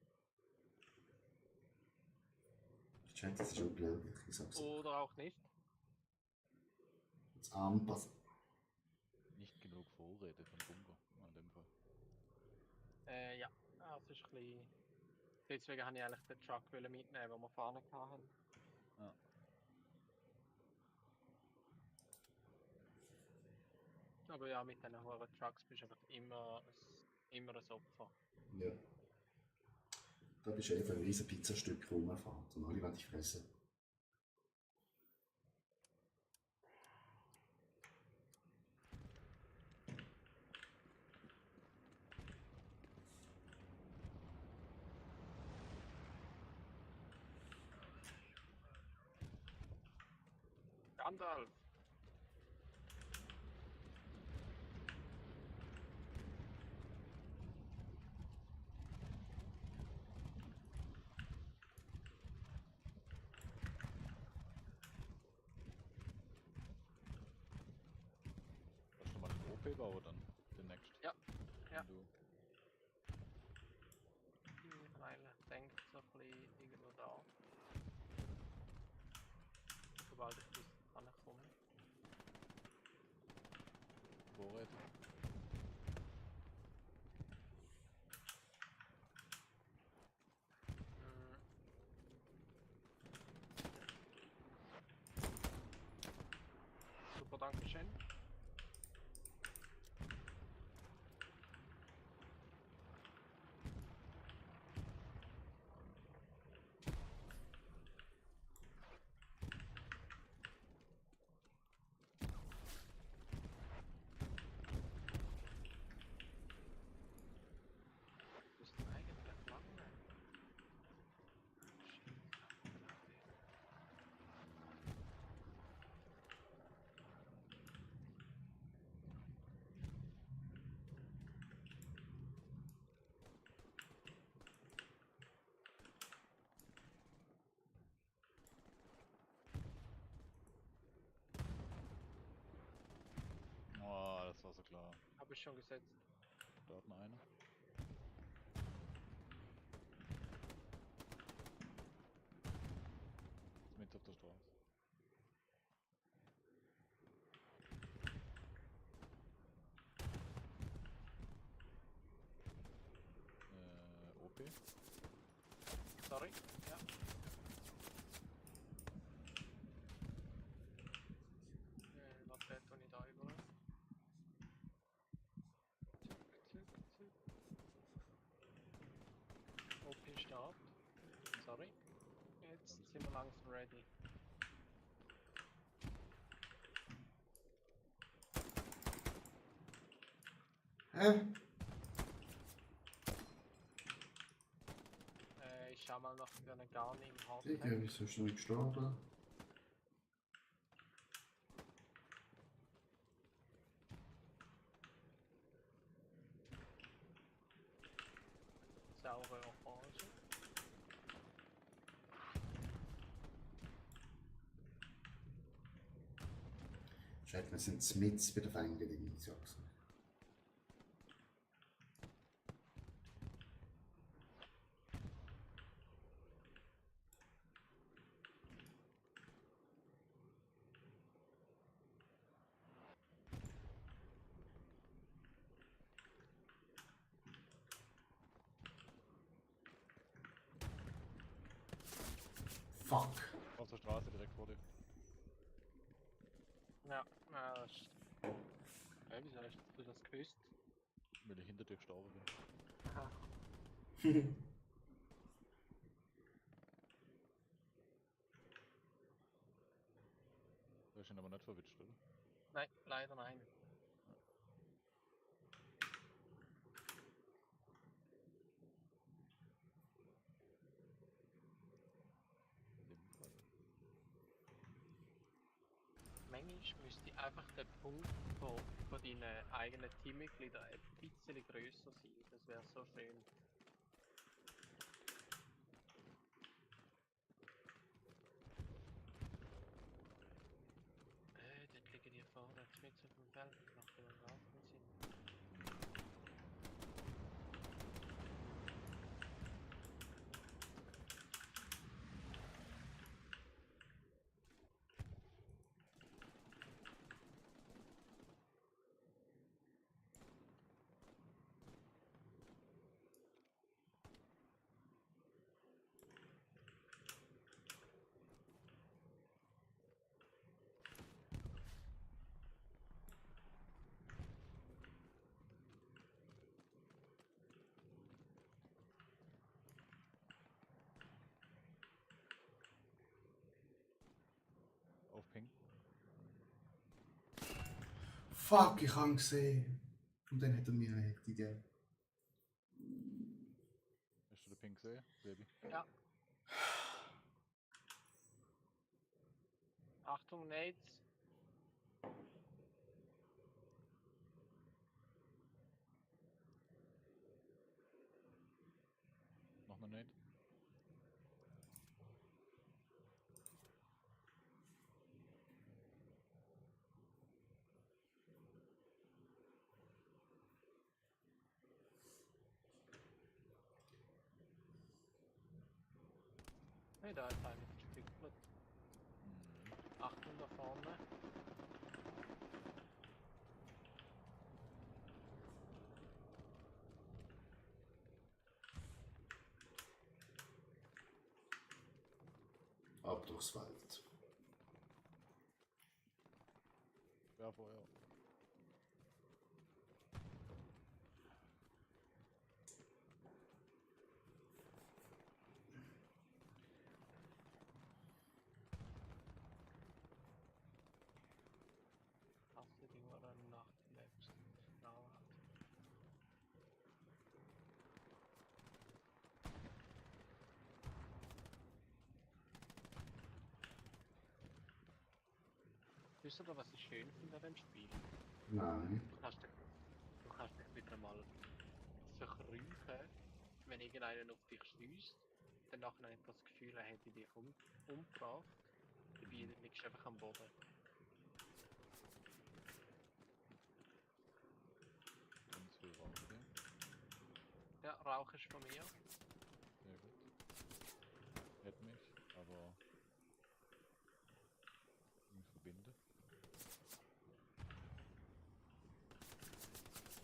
Chat, das ist unglaublich. Ich sag's euch. Oder auch nicht. Das Armpass. Nicht genug Vorräte von Bunker, in dem Fall. Ja, das ist ein bisschen. Deswegen habe ich eigentlich den Truck mitnehmen, den wir vorne hatten. Ja. Aber ja, mit diesen hohen Trucks bist du einfach immer ein Opfer. Ja. Da bist du einfach ein riesen Pizzastück rumgefahren und alle wollen dich fressen. Gandalf! Kannst du mal den OP bauen dann? Den nächsten? Ja, ja. Du. Weil ich denke, so ein bisschen irgendwo da. Sobald ich bis ankomme. Vorräte? Super, danke schön. Was ist denn eigentlich lang? Oh, das war so klar. Habe ich schon gesetzt. Da hat noch einer. Ist mit auf der Straße. OP? Sorry. Ja. Was tue ich da überall? Zück. OP Start. Sorry. Jetzt sind wir langsam ready. Ich schau mal noch für eine Garni im Digga, Hardpack. wieso ist er nicht gestorben? Saure Orange. Scheiße, wir sind mitten bei der Fänge, ich sag's. Fuck. Auf der Straße direkt vor dir. Ja, wieso hast du das gewusst? Weil ich hinter dir gestorben bin. Aha. Du hast ihn aber nicht verwitscht, oder? Nein, leider nein. In dem Fall. Manchmal müsste einfach der Punkt von deinen eigenen Teammitgliedern ein bisschen grösser sein. Das wäre so schön. Dort liegen die vorne mit auf dem Feld. Macht ja überhaupt keinen Sinn. Auf Ping. Fuck, ich habe ihn gesehen. Und dann hat er mir eine Hecke gegeben. Hast du den Ping gesehen, Baby? Ja. Achtung, Nate. Nochmal nicht. Hey, da ist einer gestückelt. Achtung da vorne. Ab durchs Wald. Ja, vorher. Hast du die oder nachlebst? Dauert. Wisst ihr, was ich schön finde an dem Spiel? Nein. Du kannst dich wieder mal verkrüchen, wenn irgendeiner auf dich stößt. Dann nachher hat das Gefühl, er hätte dich umgebracht. Dabei liegst du einfach am Boden. Ganz viel Rauch hier. Ja, Rauch ist von mir. Sehr gut. Hätte mich, aber mich verbinde.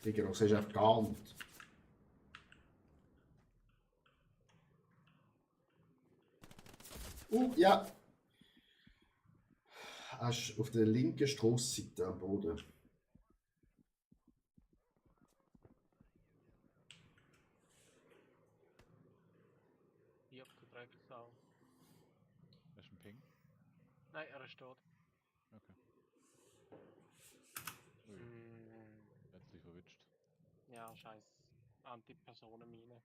Digga, das ist einfach gar nicht. Ja. Hast auf der linken Straßenseite am Boden. Hier auf der Drecksau. Hast du einen Ping? Nein, er ist tot. Okay. Ui, Mm, hat sich verwitscht. Ja, scheiß Antipersonenmine.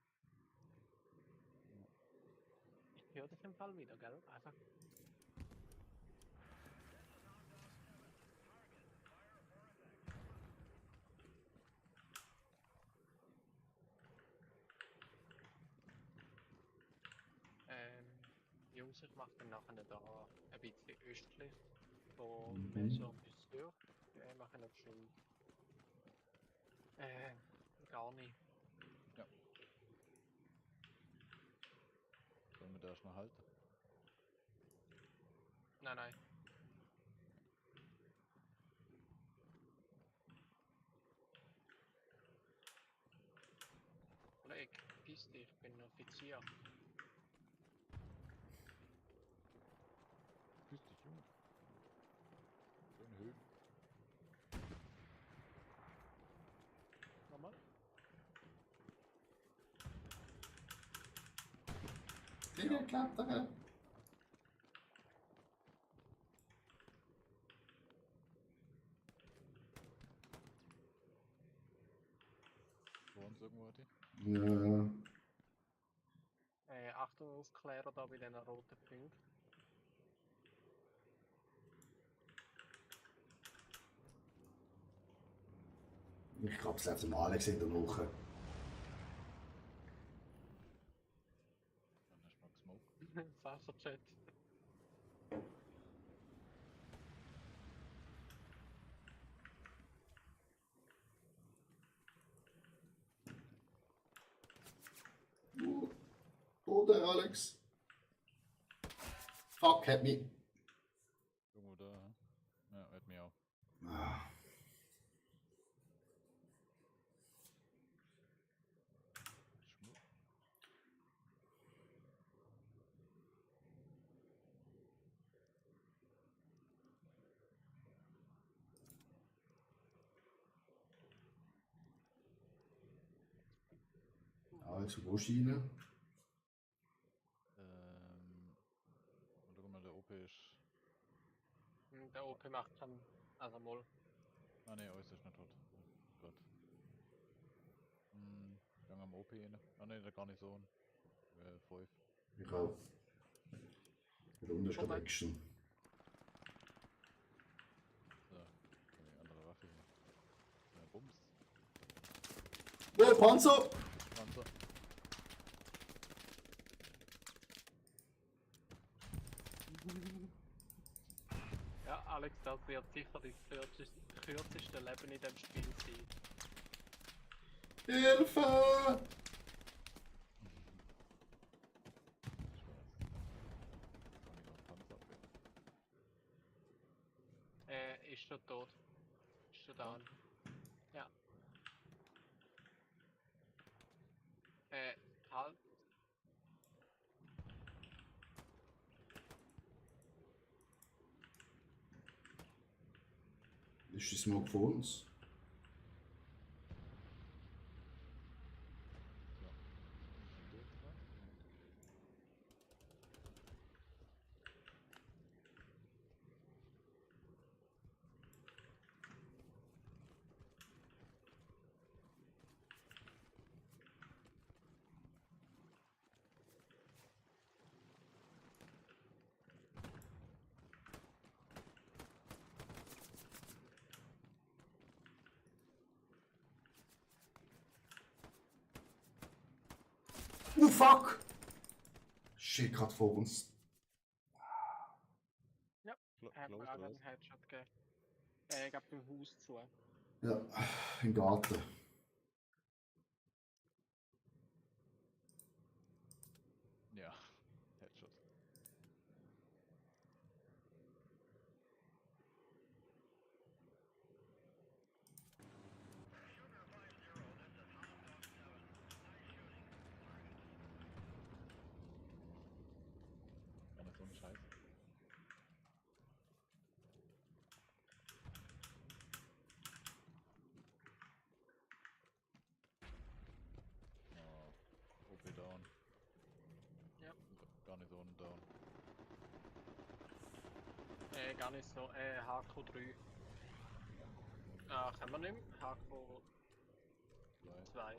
Ich höre dich im Fall wieder, gell? Einfach. Jungs, ich mache dann nachher da ein bisschen östlich von Maison Puisseur. Mache noch schön. Gar nicht. Ja. Sollen wir da erstmal halten? Nein, nein. Kollege, piss dich, ich bin Offizier. Küss dich, Junge. Schön Höhen. Nochmal? Gegen klettern. Vor uns irgendwo hat die? Ja. Achtung, Aufklärer da bei den roten Punkten. Ich glaube, es läuft dem Alex in der Woche. Dann erstmal gesmoked. Wasserchat. Oder Alex? Fuck, hat mich. Irgendwo da, hä? Ja, hat mich auch. Ah. Schmuck. Alex, wo gehst du rein? Und guck mal, der OP ist. Der OP macht schon. Also mal. Ah ne, alles ist nicht tot. Gott. Gang am OP rein. Ah ne, der gar nicht so. 5. Ich auch. Der unten ist gerade Moment. Action. So, die andere Waffe hier. Bums. Oh, Panzer! Panzer. Ja, Alex, das wird sicher das kürzeste Leben in dem Spiel sein. Hilfe! Ist schon tot. Ist schon down. Ja. Halt. Ist die Smoke von uns? Oh fuck! Shit, gerade vor uns. Hat mir auch einen Headshot gegeben. Ich hab beim Haus zu. Ja, im Garten. Ja, Headshot. Gar nicht so ein Scheiß. Oh, OP down. Ja. Gar nicht so ein down. Gar nicht so. HQ3. Ah, können wir nicht mehr? HQ. 2. 2.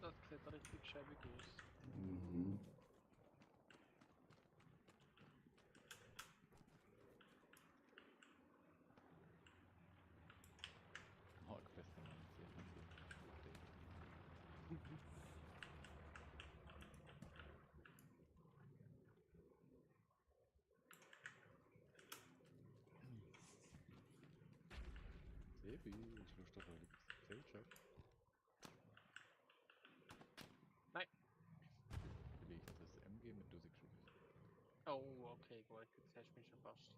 Das sieht richtig schäbig aus. Mhm. Markfeste Mann, sehr fancy. Sebi, ich Lust auf ein Zellcheck. Nein. Will ich das MG mit Dosix-Schuss? Oh, okay, gut, jetzt hast du mich schon fast.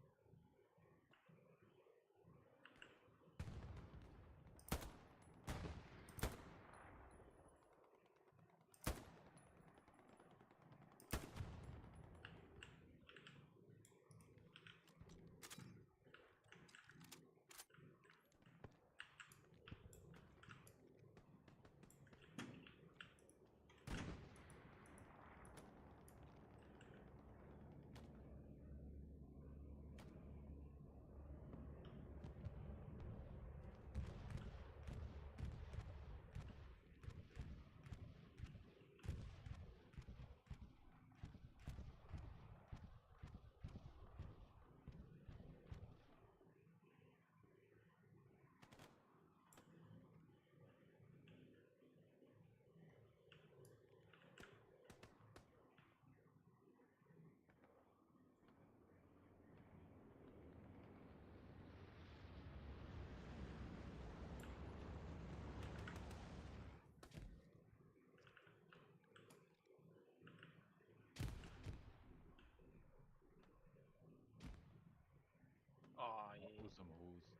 Ah, je. Aus dem Haus.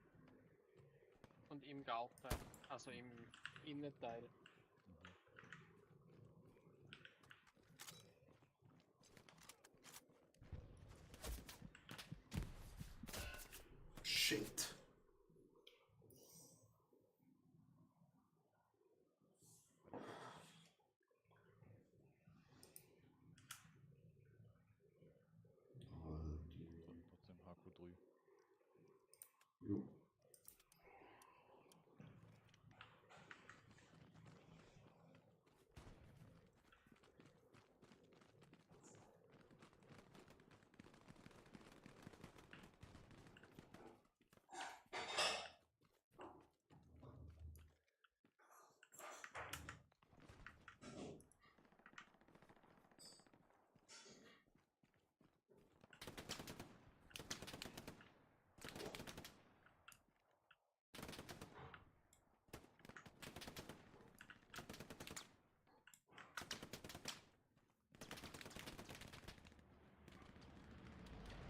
Und im Garten, also im Innenteil. Shit. Trotzdem HQ3. Jo.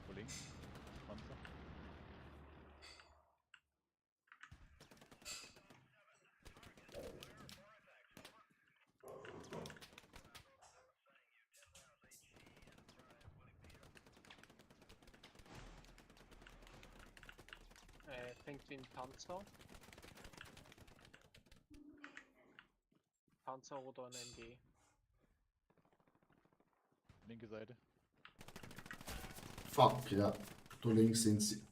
Wo links? Panzer. Fängt wie ein Panzer. Panzer oder ein MG. Linke Seite. Fuck, ja. Da links sind sie.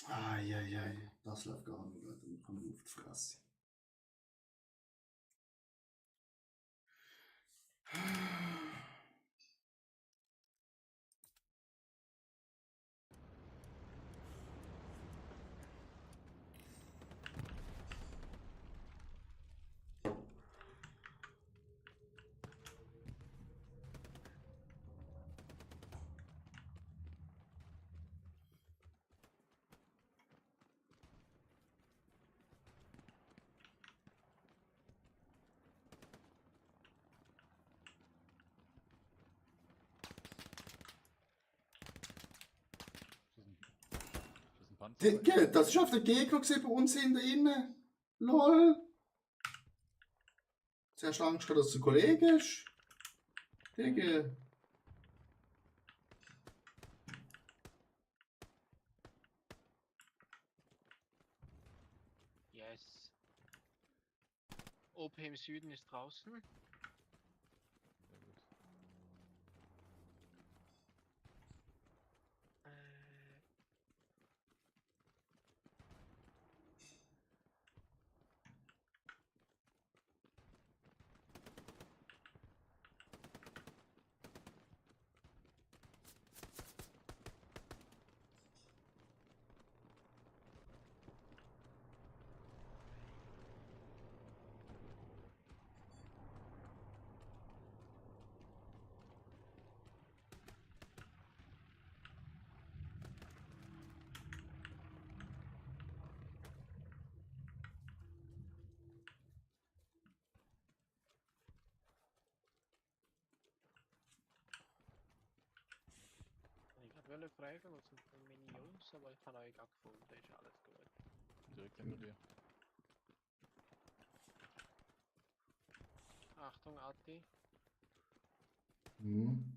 Eieiei. Das läuft gar nicht, Leute. Ich komme auf die Fresse. Ist das ein Panzer? Das ist auf der Gegner gewesen, bei uns in der Innen. LOL. Zuerst Angst gehabt, dass es ein Kollege ist. Digga. Yes. OP im Süden ist draußen. Sehr gut. Äh, Ich wollte fragen, was sind denn meine Jungs, aber ich habe euch auch gefunden, ist alles gut. Direkt hinter dir. Achtung, Atti. Hm.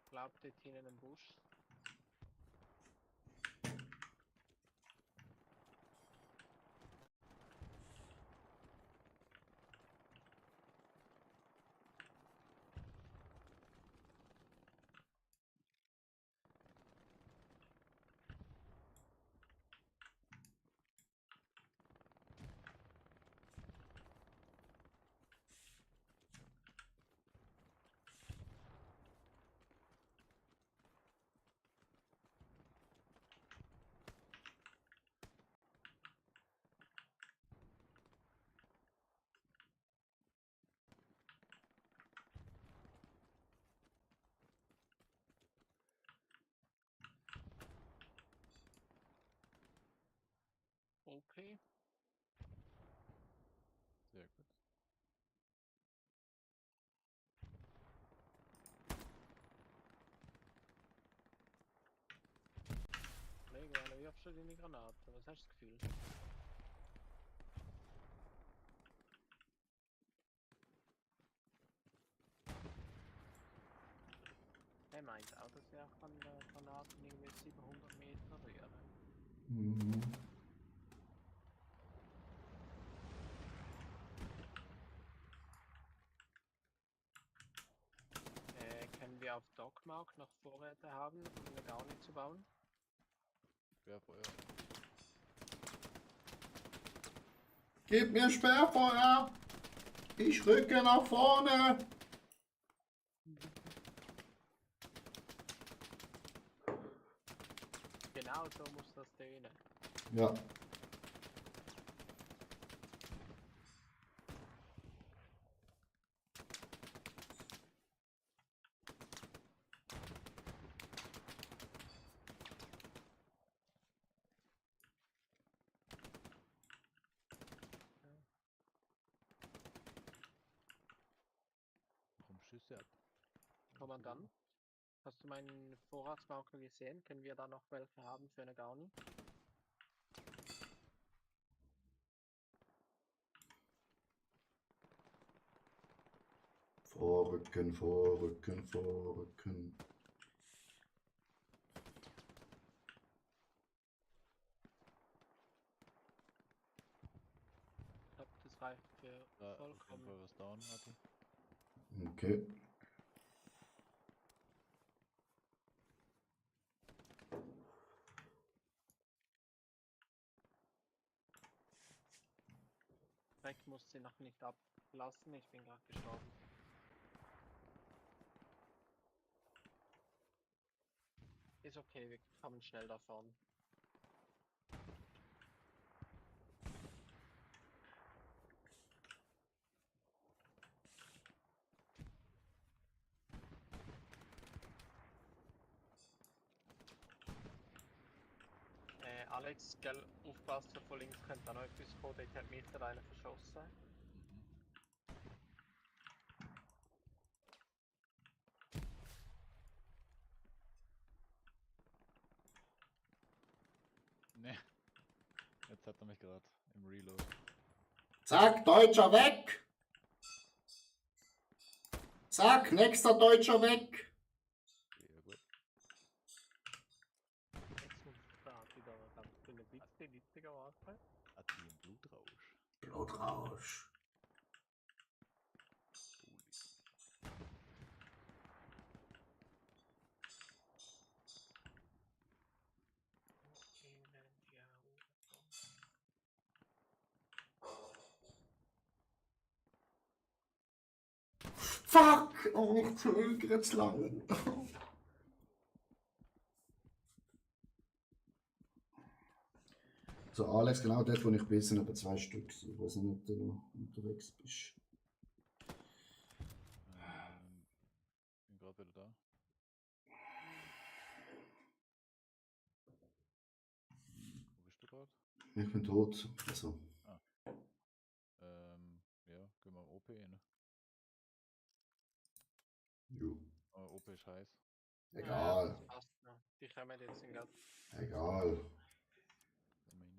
Glaubt dort hinten im Busch. OP. Sehr gut. Kollege, wann wirfst du deine Granate? Was hast du das Gefühl? Er meint auch, dass er von der Granate irgendwie 700 Meter rühren. Mhm. Können wir auf Dockmark noch Vorräte haben, um eine Garni zu bauen? Querfeuer. Gib mir Sperrfeuer! Ich rücke nach vorne! Genau so muss das tönen. Ja. Warum Schüsse ab? Kommandant, hast du meinen Vorratsmarker gesehen? Können wir da noch welche haben für eine Garni? Vorrücken, vorrücken, vorrücken. Ich glaube, das reicht für Da auf jeden vollkommen. Fall was down, Matti. Okay. Dreck muss sie noch nicht ablassen, ich bin gerade gestorben. Ist okay, wir kommen schnell davon. Alex, gell, aufpassen, von links könnte auch noch etwas kommen, ich habe mit einer verschossen. Mhm. Ne. Jetzt Jetzt hat er mich gerade im Reload. Zack, Deutscher weg! Zack, nächster Deutscher weg! Sehr gut. Jetzt muss da wieder ganz viele Witze, witziger Ausfall. Hat die einen Blutrausch. Blutrausch. Holy. Fuck! Oh, ich zögere zu lange. So, Alex, genau dort, wo ich bin, sind etwa 2 Stück. Ich weiß nicht, ob du noch unterwegs bist. Bin gerade wieder da. Wo bist du gerade? Ich bin tot. Also, Ja, gehen wir OP, ne? jo. Aber OP ist heiß. Egal. Das passt noch. Die kommen jetzt gerade. Egal. Gehen wir rein.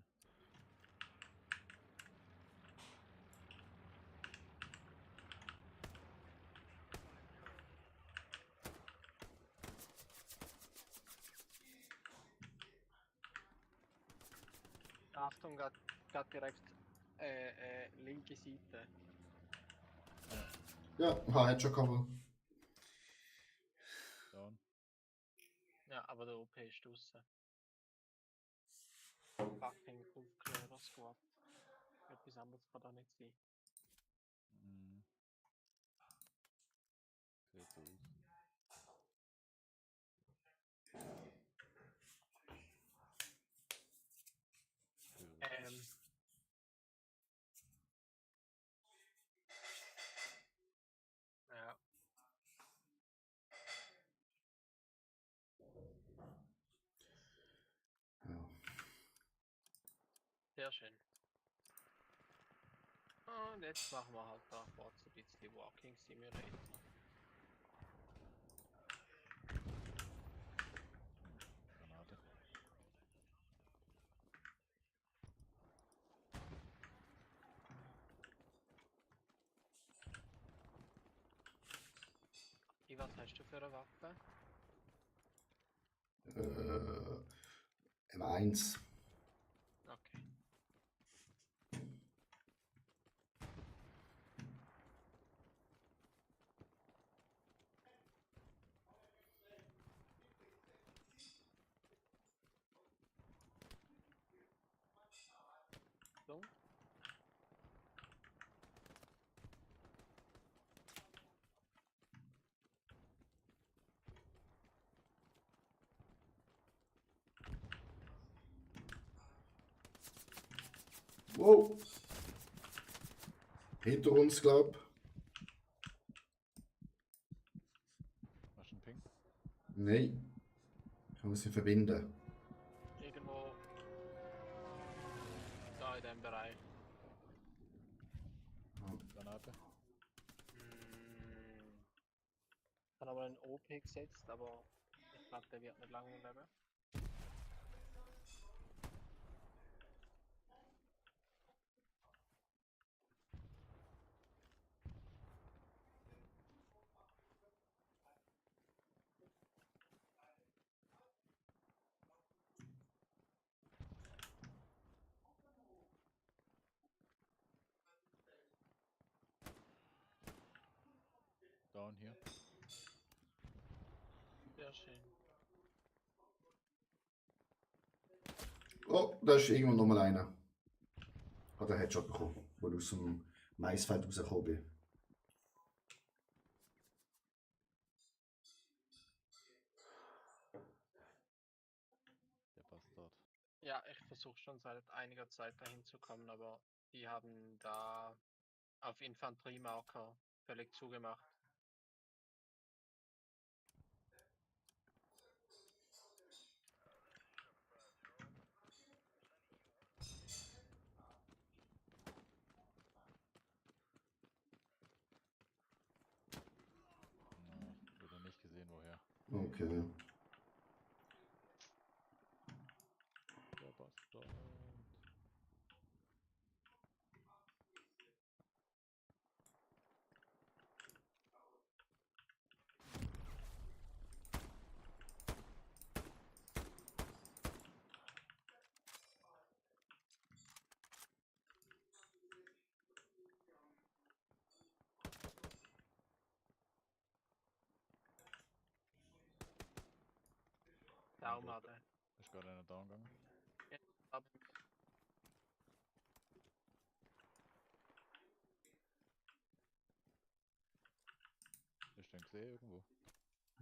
Achtung, gerade direkt linke Seite. Ja, Headshot Cover. Down. Ja, aber der OP ist draussen. Fucking Aufklärer Squad. Etwas anderes kann da nicht sein. Mhm. Sieht so aus. Ähm. Ja. Ja. Sehr schön. Und jetzt machen wir halt da kurz ein bisschen Walking Simulator. Granate. Was hast du für eine Waffe? M1. Okay. So. Wow. Hinter uns, glaub. Hast du einen Ping? Nein. Ich kann sie verbinden. Irgendwo da in dem Bereich. Granate. Ich habe aber einen OP gesetzt, aber ich glaube, der wird nicht lange leben. Down hier. Sehr schön. Oh, da ist irgendwo nochmal einer. Hat einen Headshot bekommen, wo ich aus dem Maisfeld rausgekommen bin. Der Bastard. Ja, ich versuche schon seit einiger Zeit dahin zu kommen, aber die haben da auf Infanteriemarker völlig zugemacht. Na, wieder nicht gesehen, woher. Okay. Der Bastard. Baum an. Ist gerade einer da gegangen. Aber Hast du den gesehen irgendwo?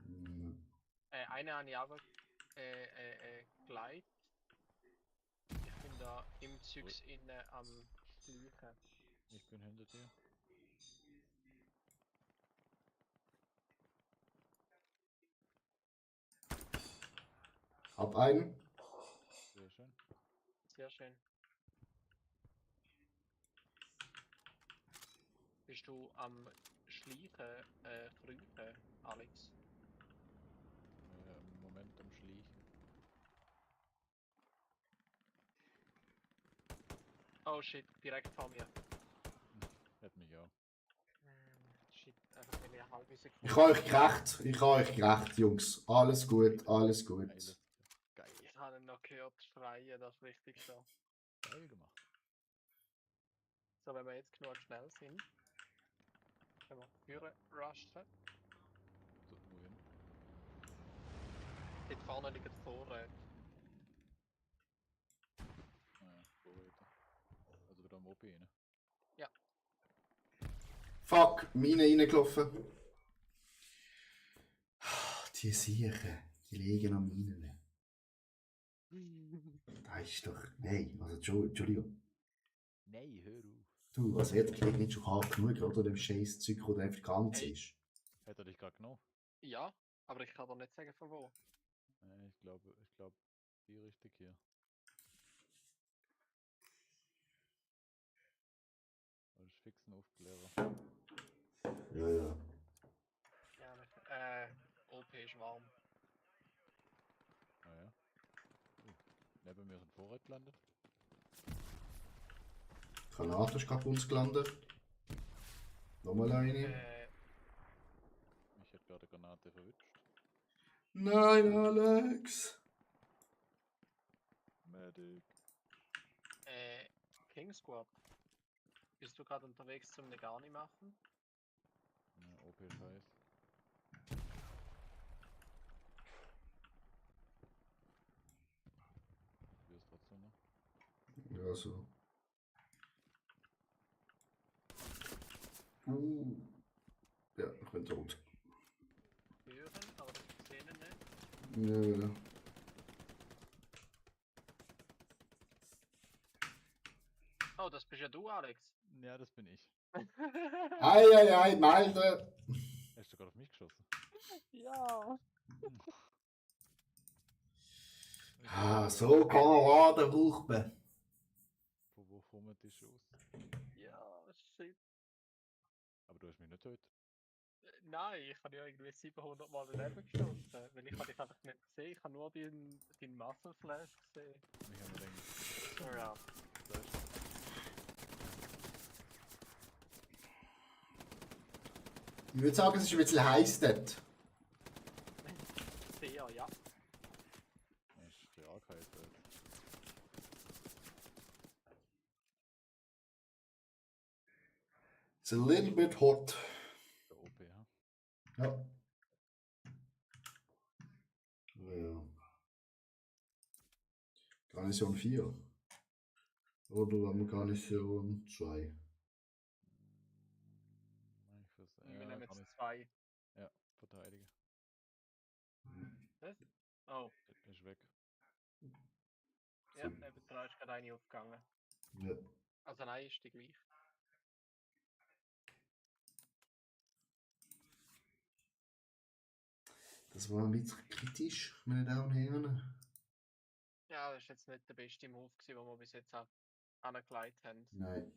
Hm. eine habe ich aber geleitet. Ich bin da im Zeugs innen am Schleichen. Ich bin hinter dir. Hab einen. Sehr schön. Sehr schön. Bist du am Schleichen, Kriechen, Alex? Im Moment am Schleichen. Oh shit, direkt vor mir. Hat mich auch. Shit, einfach wenn ich eine halbe Sekunde. Ich habe euch gerecht. Ich habe euch gerecht, Jungs. Alles gut, alles gut. Geiles. Geil. Ich habe ihn noch gehört schreien, das ist richtig so. Geil gemacht. So, wenn wir jetzt genug schnell sind, können wir führen rushen. So, wohin? Dort vorne liegen die Vorräte. Naja, Vorräte. Also wieder am OP rein. Fuck, Mine reingelaufen. Die Siechen, die liegen an Minen. Das ist doch. Nein, also Entschuldigung. Nein, hör auf. Du, also jeder kriegt nicht schon hart genug, oder? Dem scheiß Zeug, das du einfach gar nicht Hey. siehst. Hat er dich gerade genommen? Ja, aber ich kann doch nicht sagen von wo. Ich glaube, die richtig hier. Das ist fix ein Aufklärer. Ja, ja. Ja, OP ist warm. Naja. Neben mir sind Vorräte gelandet. Granate ist gerade bei uns gelandet. Nochmal eine. Ich hätte gerade eine Granate verwünscht. Nein, Alex! Medic. King Squad. Bist du gerade unterwegs zum ne gar nicht machen? Ja, OP-Scheiß. Du wirst trotzdem noch. Ja, so. Ja, ich bin tot. Hören, aber ich sehe ihn nicht. Ja, ja. Oh, das bist ja du, Alex. Ja, das bin ich. Ei, melden! Hast du gerade auf mich geschossen? Ja. Ah, so Kameraden braucht man. Von wo kommen die Schuss? Ja, shit. Aber du hast mich nicht getötet. Nein, ich habe ja irgendwie 700 Mal daneben geschossen. Weil ich habe dich einfach nicht gesehen. Ich habe nur deinen Muscle Flash gesehen. Ich habe mir gedacht, Ja. da ist Ich würde sagen, es ist ein bisschen heiß dort. Sehr, ja. das ist die Archive. It's a little bit hot. Der OP, ja. Ja. Ja. Garnison 4. Oder haben wir Garnison 2? Wir nehmen jetzt 2. Ja, verteidigen. Was? Oh, Ist weg. ja, neben dran ist gerade eine aufgegangen. Ja. Also nein, ist die gleich. Das war ein bisschen kritisch, meine Damen und Herren. Ja, das ist jetzt nicht der beste Move gewesen, den wir bis jetzt angekleidet haben. Nein.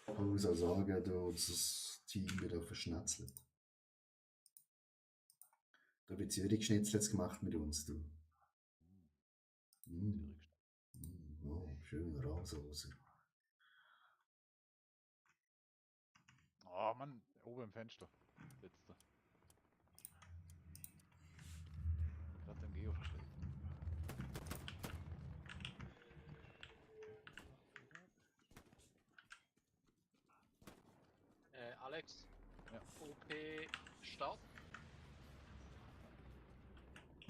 Ich muss auch sagen, du hast das Team wieder verschnetzelt. Da wird Zürich Schnitzlets gemacht mit uns, du. Mm. Oh, schöne Rahmsoße. Oh Mann, oben im Fenster. Letzte. Gerade MG aufgestellt. Alex, Ja. VIP Start.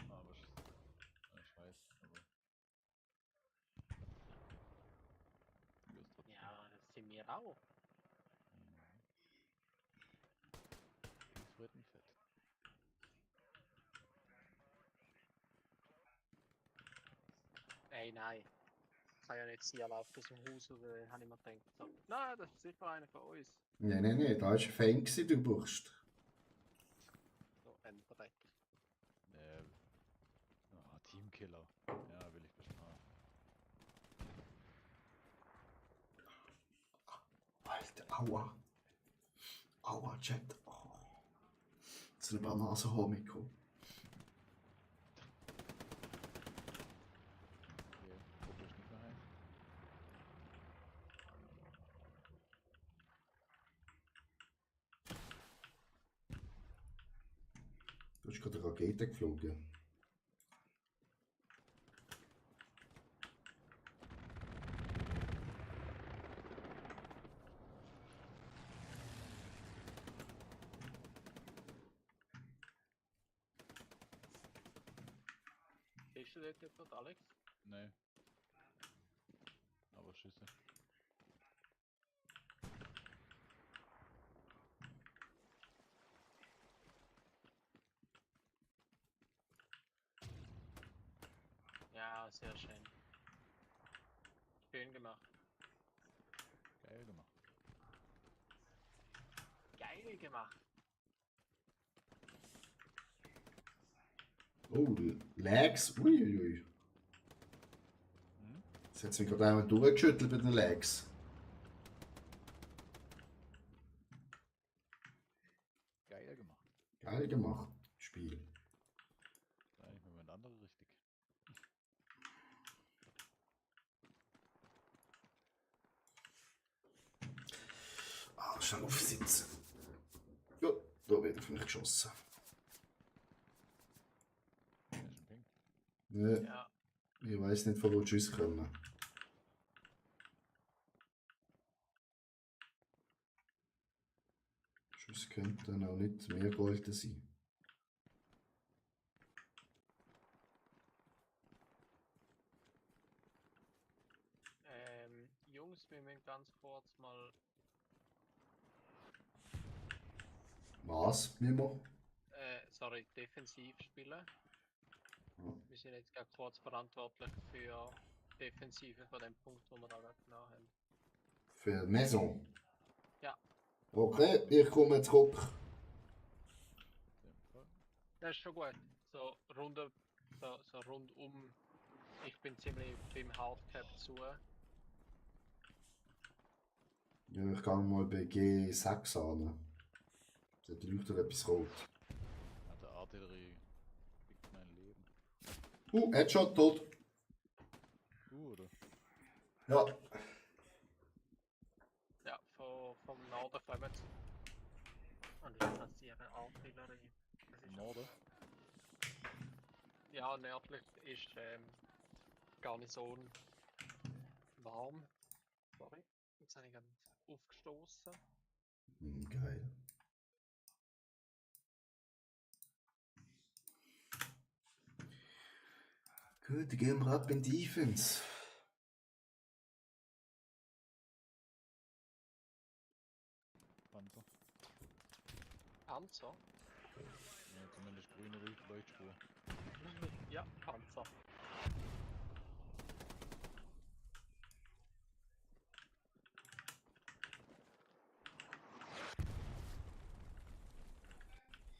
Aber ich weiß, aber. Du bist trotzdem. Ja, das sind wir auch. Das wird ein Fett. Ey, nein. Ich kann ja nicht sie laufen aus dem Haus, oder habe ich mir gedacht. So, nein, das ist sicher einer von uns. Nein, da war ein Fan, gewesen, du Burst. So, ein Dreck. Teamkiller. Ja, will ich bestrafen. Alter, aua. Aua, Chat. Oh. Jetzt eine Banase haben mitgekommen. Okay, guck ich nicht mehr heim. Du hast gerade eine Rakete geflogen. Siehst du dort jemand, Alex? Nee. Aber Schüsse. Ja, sehr schön. Schön gemacht. Geil gemacht. Geil gemacht. Oh, Lags. Uiuiui. Hm? Jetzt hat es mich gerade einmal durchgeschüttelt bei den Lags. Geil gemacht. Geil gemacht, Spiel. Das ist eigentlich mit andere richtig. Ah, schnell aufsitzen. Ja, da wird auf mich geschossen. Der ist ein Ping. Nee, Ja, ich weiß nicht, von wo die Schüsse kommen. Schüsse könnten auch nicht mehr golden sein. Jungs, wir müssen ganz kurz mal Was, Mimo? sorry, defensiv spielen. Ja. Wir sind jetzt gerade kurz verantwortlich für die Defensive von dem Punkt, wo wir da gerade genau haben. Für Maison? Ja. Okay, ich komme zurück. In dem Fall. Das ist schon gut. So, so rundum. Ich bin ziemlich beim Hardcap zu. Ja, ich gehe mal bei G6 an. Da leuchtet etwas rot. Ja, der Artillerie kriegt mein Leben. Headshot, tot. Du, oder? Ja. Ja, vom Norden kommen sie. Und ich passiere Artillerie. Das Im ist Norden? ja, nördlich ist gar nicht so warm. Sorry. Jetzt habe ich gerade aufgestoßen. Geil. Gut, dann gehen wir ab in die Defense. Panzer. Panzer? Ja, zumindest grüne Leuchtspur. Ja, Panzer.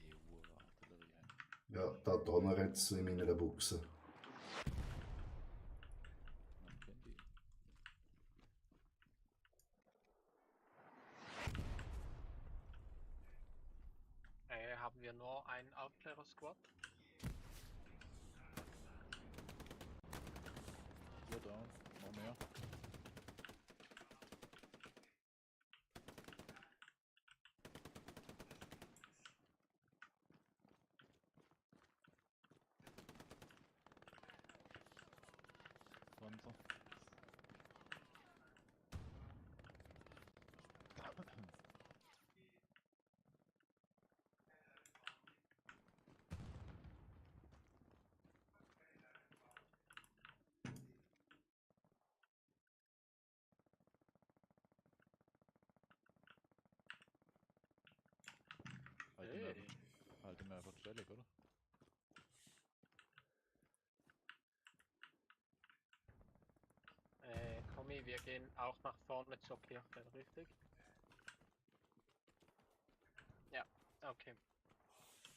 EU-Artillerie ein. Ja, da donnert jetzt in meiner Buchse. Man kennt die. Haben wir nur einen Aufklärer-Squad? Hier down. Noch mehr. Panzer. Hey. Halte mir einfach die Stellung, oder? Komi, wir gehen auch nach vorne zur Kirche, richtig? Ja, okay.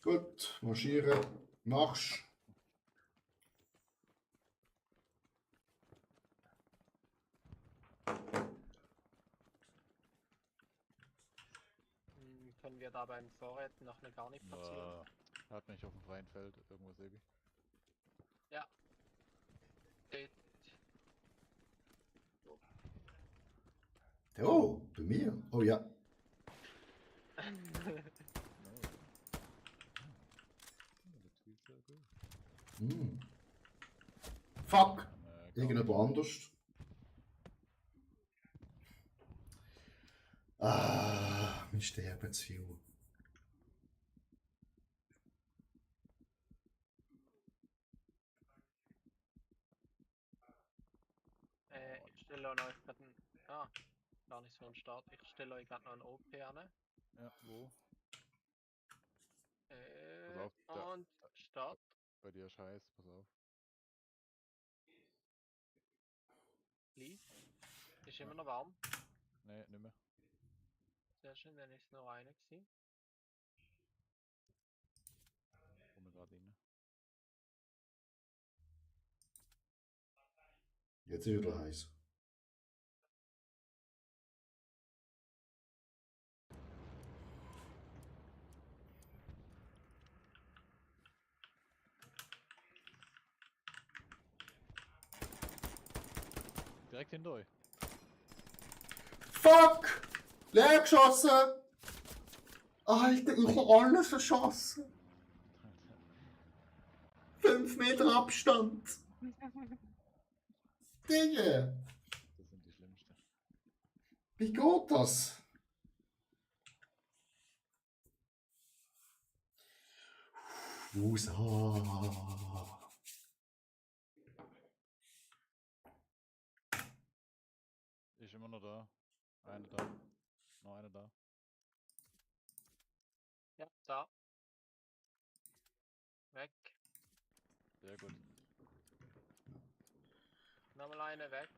Gut, marschieren. Marsch. Können wir da beim Vorräten noch eine Garni platzieren? Hat mich auf dem freien Feld, irgendwo Sebi. Ja. Steht. Oh, bei mir? Oh ja. No. Das spielt sehr gut. Hm. Fuck! Irgendjemand anders. Ah, wir sterben zu viel. Ich stelle euch gerade einen. Ah, gar nicht so ein Start. Ich stelle euch gerade noch einen OP an. Ja, wo? Pass auf, Und Start. bei dir ist heiß, pass auf. Please. Ist immer noch warm. Nee, nimmer. Sehr schön, dann ist nur eine gewesen. Komm mir gerade rein. Jetzt ist wieder heiß. Direkt hinter euch. Fuck! Leer geschossen! Alter, ich habe alles verschossen. 5 Meter Abstand. Digga, Das sind die schlimmsten. wie geht das? USA. Ist immer noch da. Einer da. Noch einer da. Ja, da. Weg. Sehr gut. Nochmal eine weg.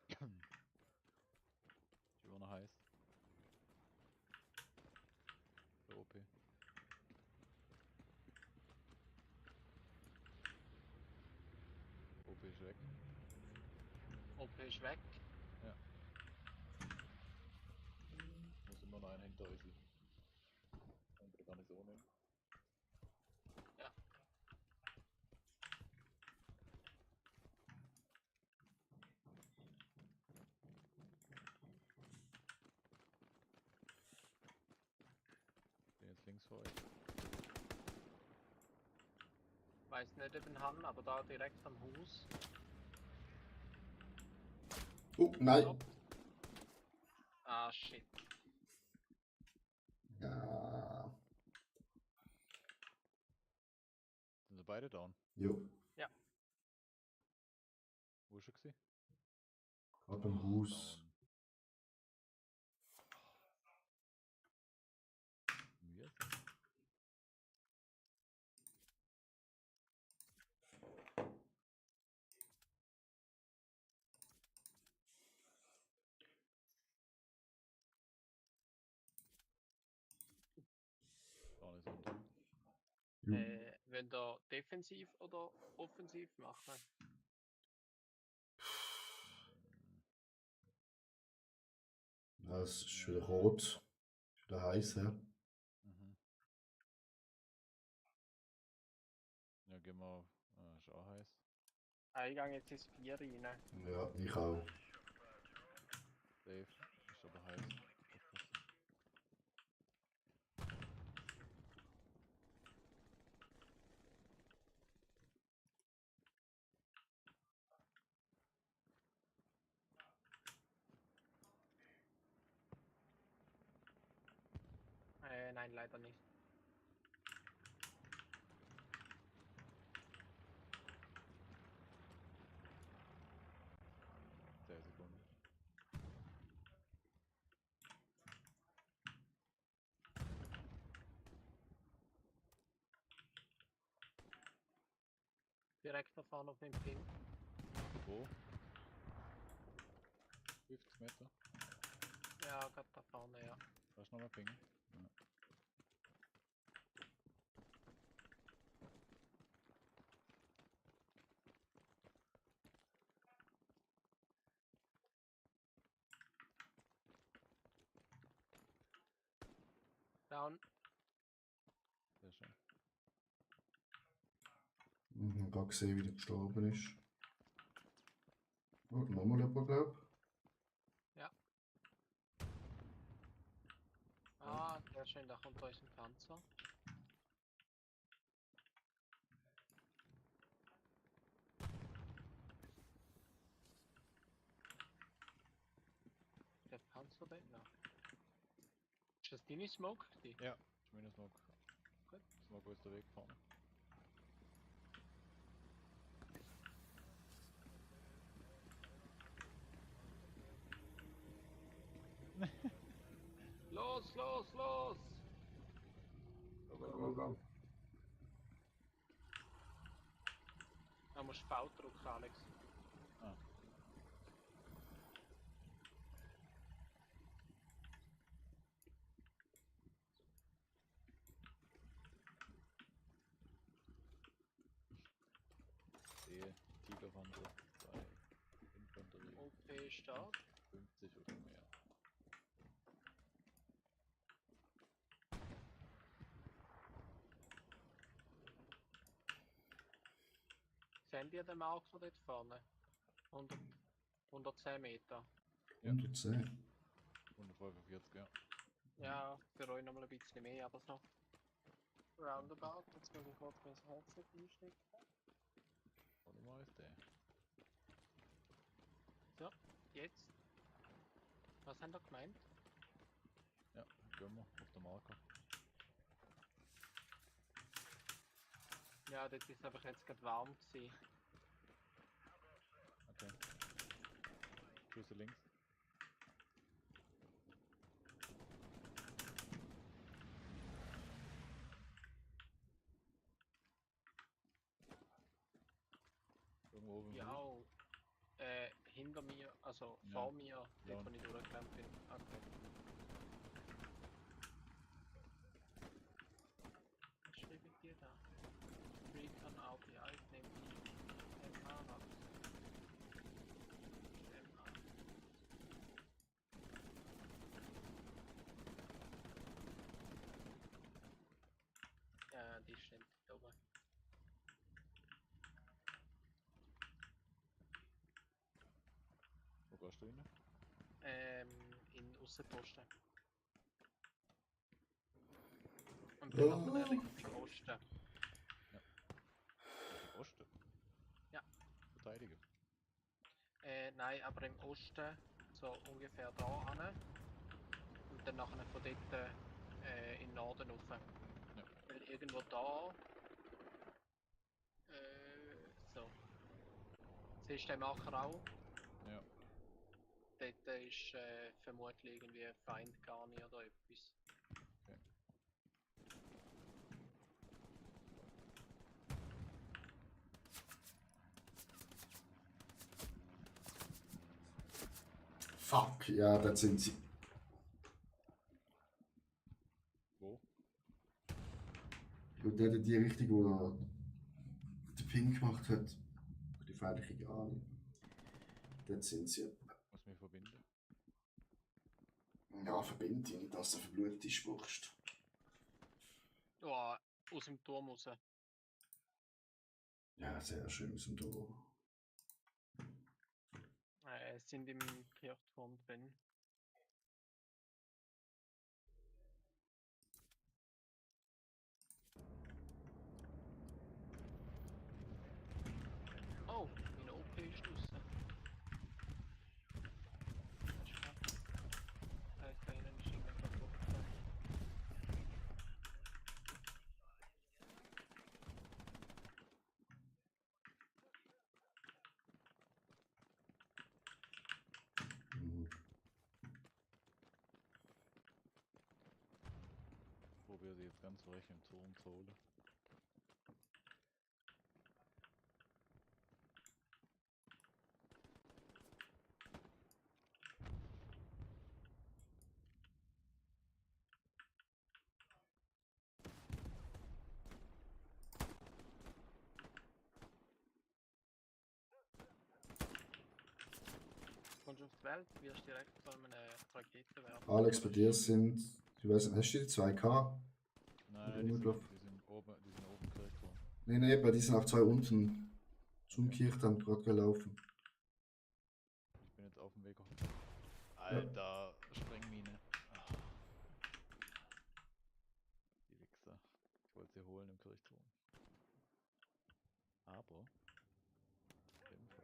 Ich war noch heiß. Der OP. OP ist weg. OP ist weg. Muss immer noch einer hinter euch liegen. Kann ich gar nicht so nehmen. Ja. Bin jetzt links vor euch. Weiß nicht eben Han, aber da direkt am Hus. Nein. Ah, shit. Ja. Sind sie beide down? Jo. Ja. Wo ist er gewesen? Ab im Haus. Down. Wir sind. Down ist unter. Jo. Wenn der defensiv oder offensiv machen? Ja, es ist wieder rot. Ist wieder heiß, ja. Mhm. Ja, gehen wir auf. Ist auch heiß. Eingang jetzt ins 4 rein. Ja, ich auch. Safe. Ist aber heiß. Aufpassen. Nein, leider nicht. Sekunden. Direkt da vorne auf dem Pin. Wo? 50 Meter. Ja, gerade da vorne, ja. Kannst du nochmal pingen? Ja. Down. Sehr schön. Ich habe gerade gesehen, wie der gestorben ist. Oh, nochmal jemand, glaube Ah, sehr schön, da kommt euch ein Panzer. Der Panzer da noch. Ist das deine Smoke? Die? Ja, ist minus Smoke. Gut. Smoke ist der Weg vorne. Los, los, los! Da musst du V drücken, Alex. Ah. Sehe Tigerpanzer, 2 Infanterie, OP stark. 50 oder mehr. Seht ihr den Marker dort vorne? 100, 110 Meter. ich. 110. 145, ja. Ja, für euch nochmal ein bisschen mehr, aber so. Roundabout, jetzt muss ich kurz mein Headset einstecken. Oder mal ist der. So, jetzt. Was haben ihr gemeint? Ja, gehen wir auf den Marker. Ja, dort ist einfach jetzt gerade warm gewesen. Okay. Schüsse links. Irgendwo oben im Ja, Haus. hinter mir, also Ja. vor mir, Ja. dort wo ich durchgekommen bin. Okay. Was schreibe ich dir da? Recon API, ich nehme die MA ab. MA. Ja, die stimmt da oben. Wo gehst du rein? In Aussenposten. Und dann Oh. nachher Richtung Osten. Richtung Osten? Ja. Verteidigen. Nein, aber im Osten, so ungefähr da hin. Und dann nachher von dort in den Norden rauf. Ja. Weil irgendwo da. So. Siehst du den Marker auch? Ja. Dort ist vermutlich irgendwie Feind gar nicht oder etwas. Okay. Fuck, ja, das sind sie. Wo? Und der die Richtung, wo der Ping gemacht hat, die feindliche Garni. Dort sind sie. Muss mich verbinden. Ja, verbind dich nicht, dass du verblutet spuckst. Ja, aus dem Turm raus. Ja, sehr schön aus dem Tor. Sind im Kirchturm drin. Oh, mein OP ist draussen. Das ist klar. Da ist da innen ist irgendwas kaputt. Mhm. Ich probiere sie jetzt ganz recht im Turm zu holen. Welt, wirst direkt von einer Rakete werfen. Alex, bei dir sind, ich weiß nicht, hast du die 2K? Nein, die sind oben im Kirchturm. Nee, bei dir sind auch 2 unten. Zum Kirchturm gerade gelaufen. Ich bin jetzt auf dem Weg. Alter, Sprengmine. Ah. Die Wichser. Ich wollte sie holen im Kirchturm. Aber. Dämpfer.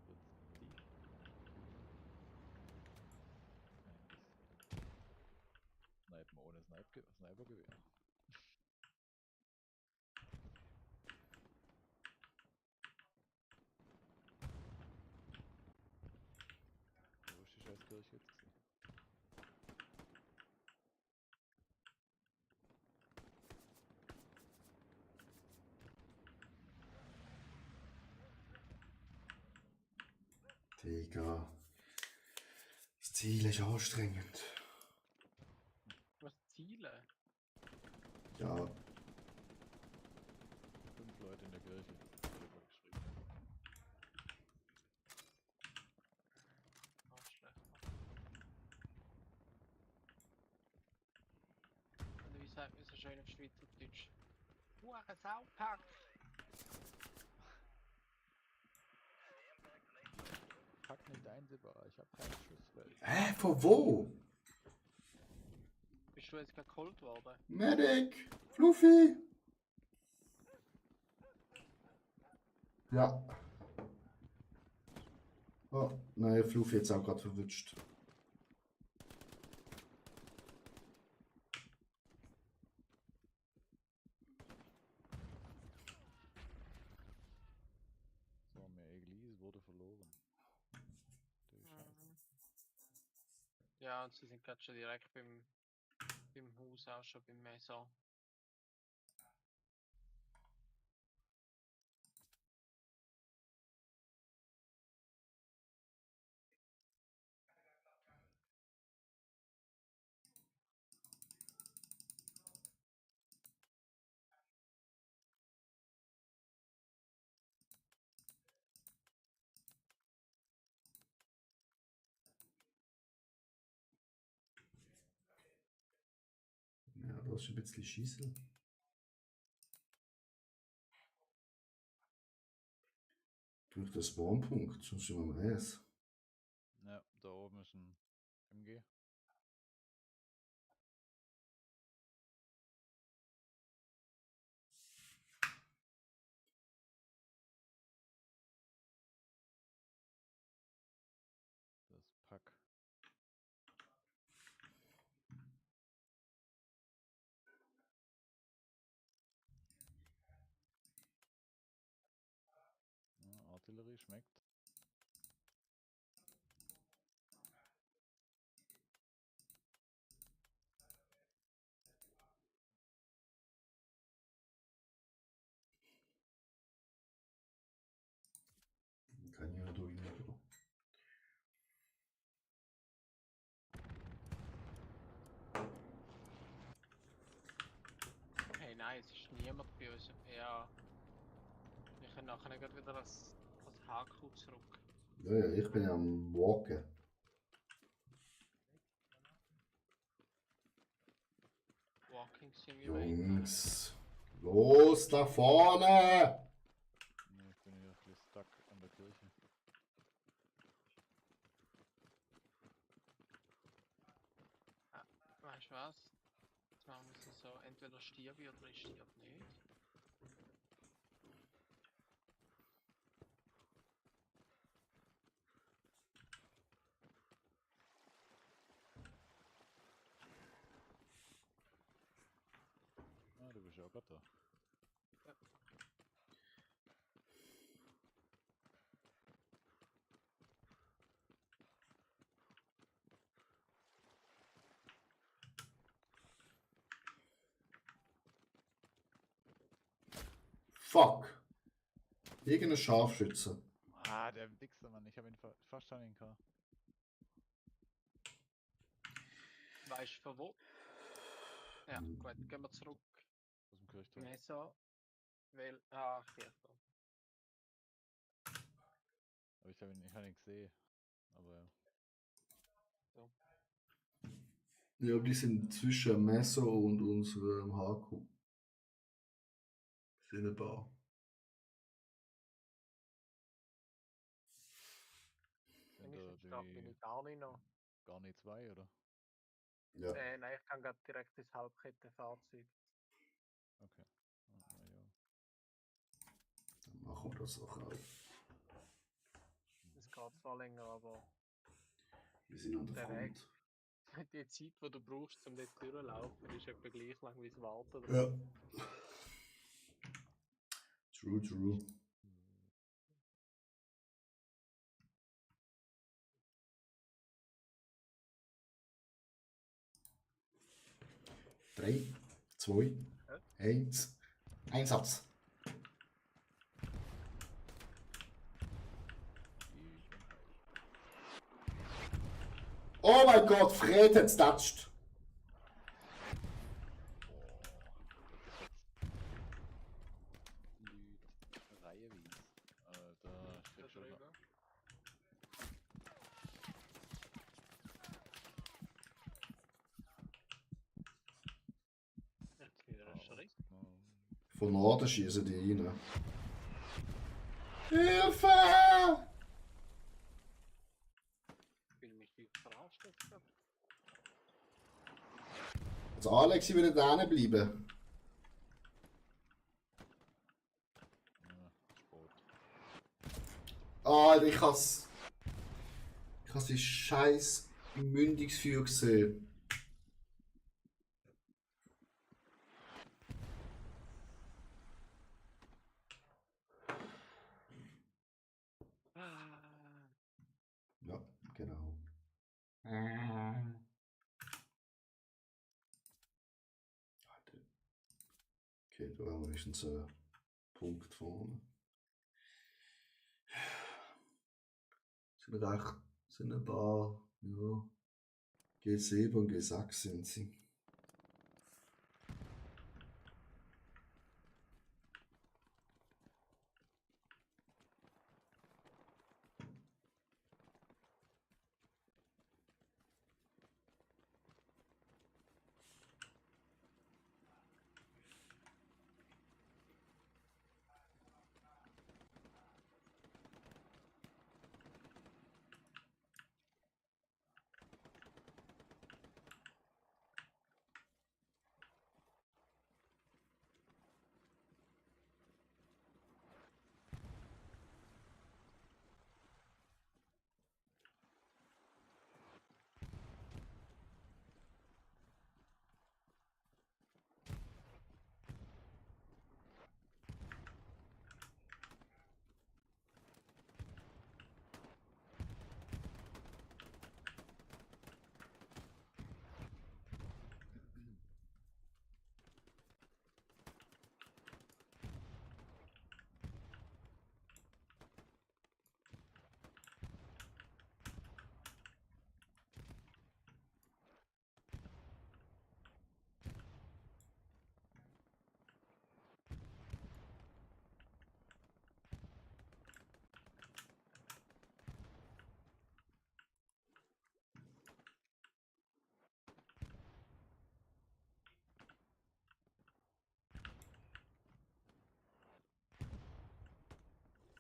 Wird's tief. Snipen ohne Snipergewehr. Wo ist die scheiß Kirche jetzt gewesen? Digga. Das Ziel ist anstrengend. Was Ziele? Ja, 5 Leute in der Kirche. Drüber geschrieben. Arschlöcher. Und wie sagt man so schön auf Schweizerdeutsch? Hure Saupack! Pack nicht einsehbar, ich hab kein Schussfeld. hä, von wo? Bist du jetzt gerade geholt worden? Medic! Fluffy! Ja. Oh, nein, Fluffy jetzt auch gerade verwünscht. So, mehr Eglise wurde verloren. Die Scheiße. Ja, und sie sind gerade schon direkt beim Haus auch schon beim Messer. Ja, da ist ein bisschen Schieße. Durch den Spawnpunkt, sonst sind wir am Räs. Ja, da oben ist ein MG. Das Pack. Ja, Artillerie schmeckt. Kann ich ja durch. Hey, nein, es ist niemand bei uns. Ja. Wir können nachher gleich wieder das HQ zurück. Ja, ja, ich bin ja am Walken. Walking Simulator. Jungs, los da vorne! Ja, ich bin hier ein bisschen stuck an der Kirche. Weißt du was? Jetzt machen wir es so, entweder stirb ich oder ich stirb nicht. Ah, du bist ja auch gerade da. Fuck! Irgendein Scharfschütze. Ah, der Wichser, Mann. Ich habe ihn fast an ihn gehabt. Weißt du von wo? Ja, gut, gehen wir zurück. Aus dem Kirchturm. Messer. Weil. Ach, hier. Aber ich hab ihn gesehen. Aber ja. Ja, aber die sind zwischen Messer und unserem HQ. Sind ein paar. Sind Wenn ich da jetzt da bin die ich gar nicht noch. gar nicht zwei, oder? Ja. Nein, ich kann gerade direkt ins Halbkettenfahrzeug. Okay. Ah, ja. Dann machen wir das auch. Das geht zwar länger, aber Wir sind an der der Weg, Front. die Zeit, die du brauchst, um dort durchzulaufen, ist etwa gleich lang wie das Warten. Ja. True, true. Drei, zwei, eins, Einsatz. Oh mein Gott, Fred hat's touched. Reiheweise. Da steht schon noch. Jetzt wieder ein Schritt. Von Norden schießen die rein. Hilfe! Ich will mich nicht verarscht jetzt. Also Alex, ich würde da bleiben. Sport. Alter, ich has die scheiß Mündungsfeuer gesehen. Ja, genau. Okay, da haben wir wenigstens einen Punkt vorne. Sind ein paar, ja, G7 und G6 sind sie.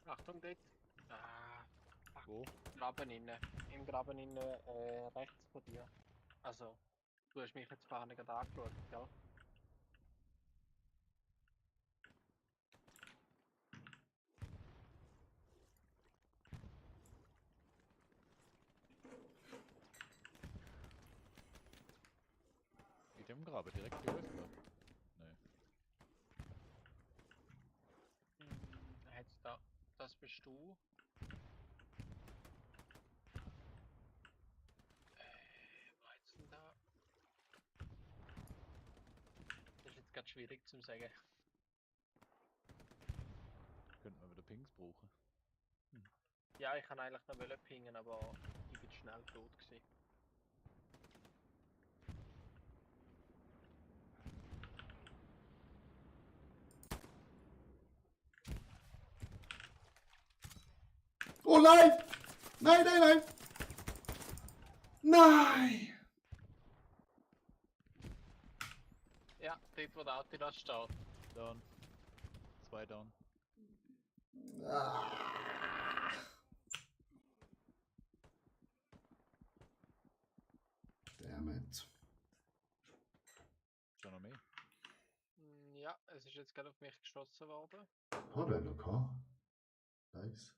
Achtung dort. Wo? Graben innen. Im Graben innen rechts von dir. Also, du hast mich jetzt vorhin nicht angeschaut, gell? In dem Graben, direkt hier öffnen? Nee. Jetzt da. Das bist du. Was jetzt denn da? Das ist jetzt gerade schwierig zu sagen. Könnten wir wieder Pings brauchen. Ja, ich kann eigentlich noch wollen pingen, aber ich bin schnell tot gewesen. Oh nein! Nein, nein, nein! Nein! Ja, dort wo der Attila steht. Down. 2 down. Ah. Damn it. Schon noch mehr? Ja, es ist jetzt gerade auf mich geschossen worden. Oh, der hat noch gehabt. Nice.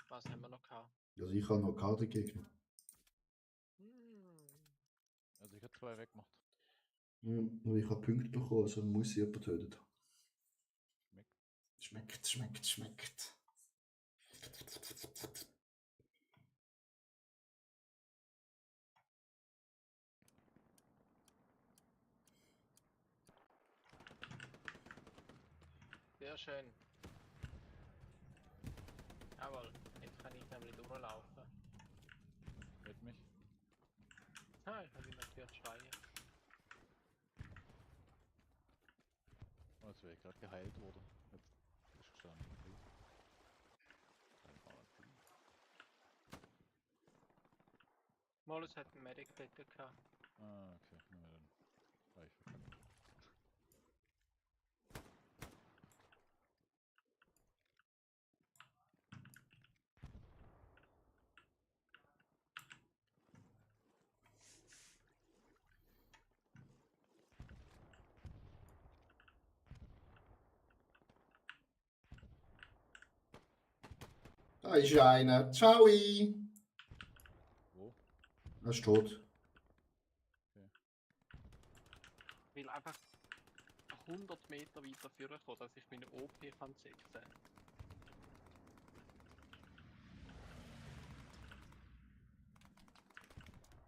Was haben wir noch gehabt? Also ich habe noch Karte Gegner. Also ich habe 2 weggemacht. Nur ich habe Punkte bekommen, also muss ich jemanden töten. Schmeckt. Schmeckt. Sehr schön. Jawohl, jetzt kann ich nämlich durchlaufen. Hört mich. Ah, ich habe ihn natürlich schreien. Oh, jetzt wäre ich gerade geheilt worden. Jetzt ist gestanden. Okay. Kein Party. Molus hat einen Medic dort gehabt. Ah, okay. Na dann. Gleich verkackt. Da ist einer. Ciao! Wo? Er ist tot. Will einfach 100 Meter weiter führen kommen, dass ich meine OP kann setzen.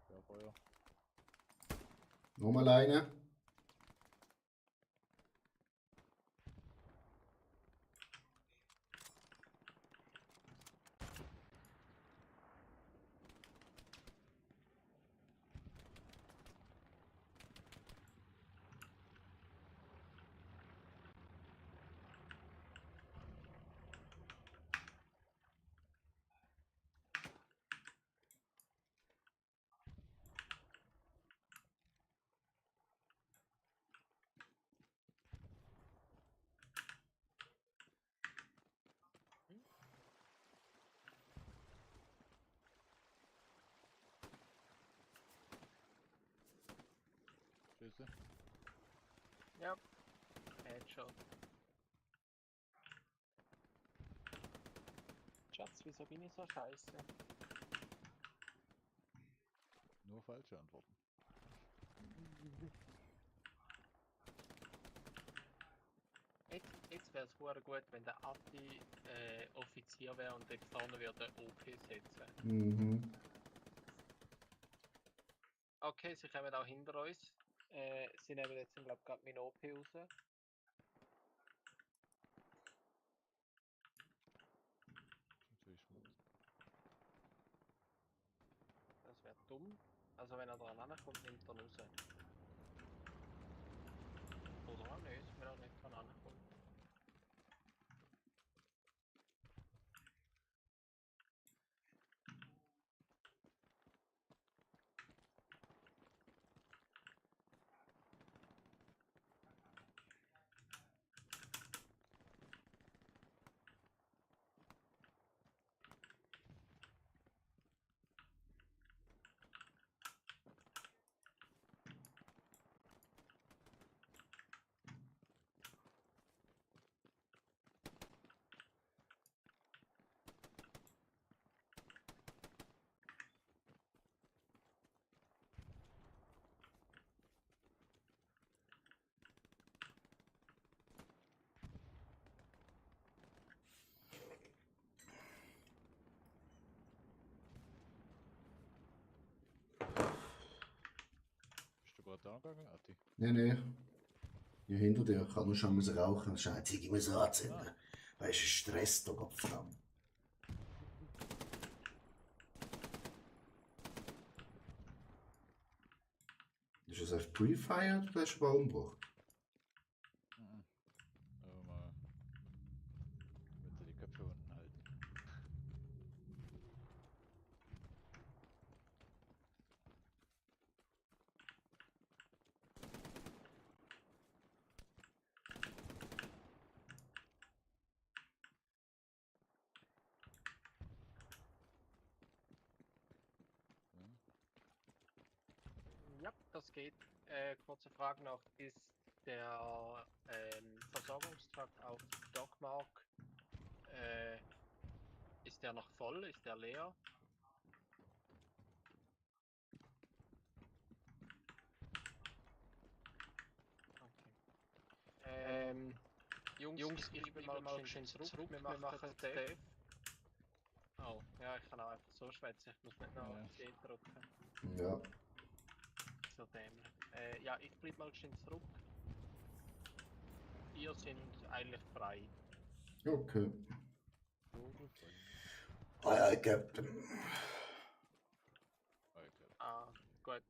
Ja, Feuer. Nochmal einer. Schüsse. Ja, Headshot. Schatz, wieso bin ich so scheiße? Nur falsche Antworten. Jetzt wäre es gut, wenn der Atti Offizier wäre und jetzt vorne würde OP setzen. Mhm. Okay, sie kommen auch hinter uns. Sie nehmen jetzt, glaube ich, gerade meine OP raus. Natürlich Schmutz. Das wäre dumm. Also wenn er dran ankommt, nimmt er ihn raus. Oder auch nicht, wenn er nicht dran ankommt. Bist du gerade da gegangen, Atti? Nee. Hier hinter dir. Ich kann nur schon müssen rauchen. Scheiße, ich muss anzünden. Weißt du, Stress, der Kopf. Ist das ein Pre-Fire oder hast du einen Baum gebracht? Mhm. Aber mal. Bitte die Köpfe unten halten. Ja, das geht. Kurze Frage noch. Ist der Versorgungstrakt auf Dogmark, ist der noch voll? Ist der leer? Okay. Jungs, ich bin mal schön zurück. Wir machen Dave. Oh, ja, ich kann auch einfach so schwätzen. Ich muss nicht noch Ja. C drücken. Ja. So dämlich. Ja, ich bleib mal schön zurück. Ihr sind eigentlich frei. Okay. Vogelfrei. Aye, Captain. Okay. Ah, gut.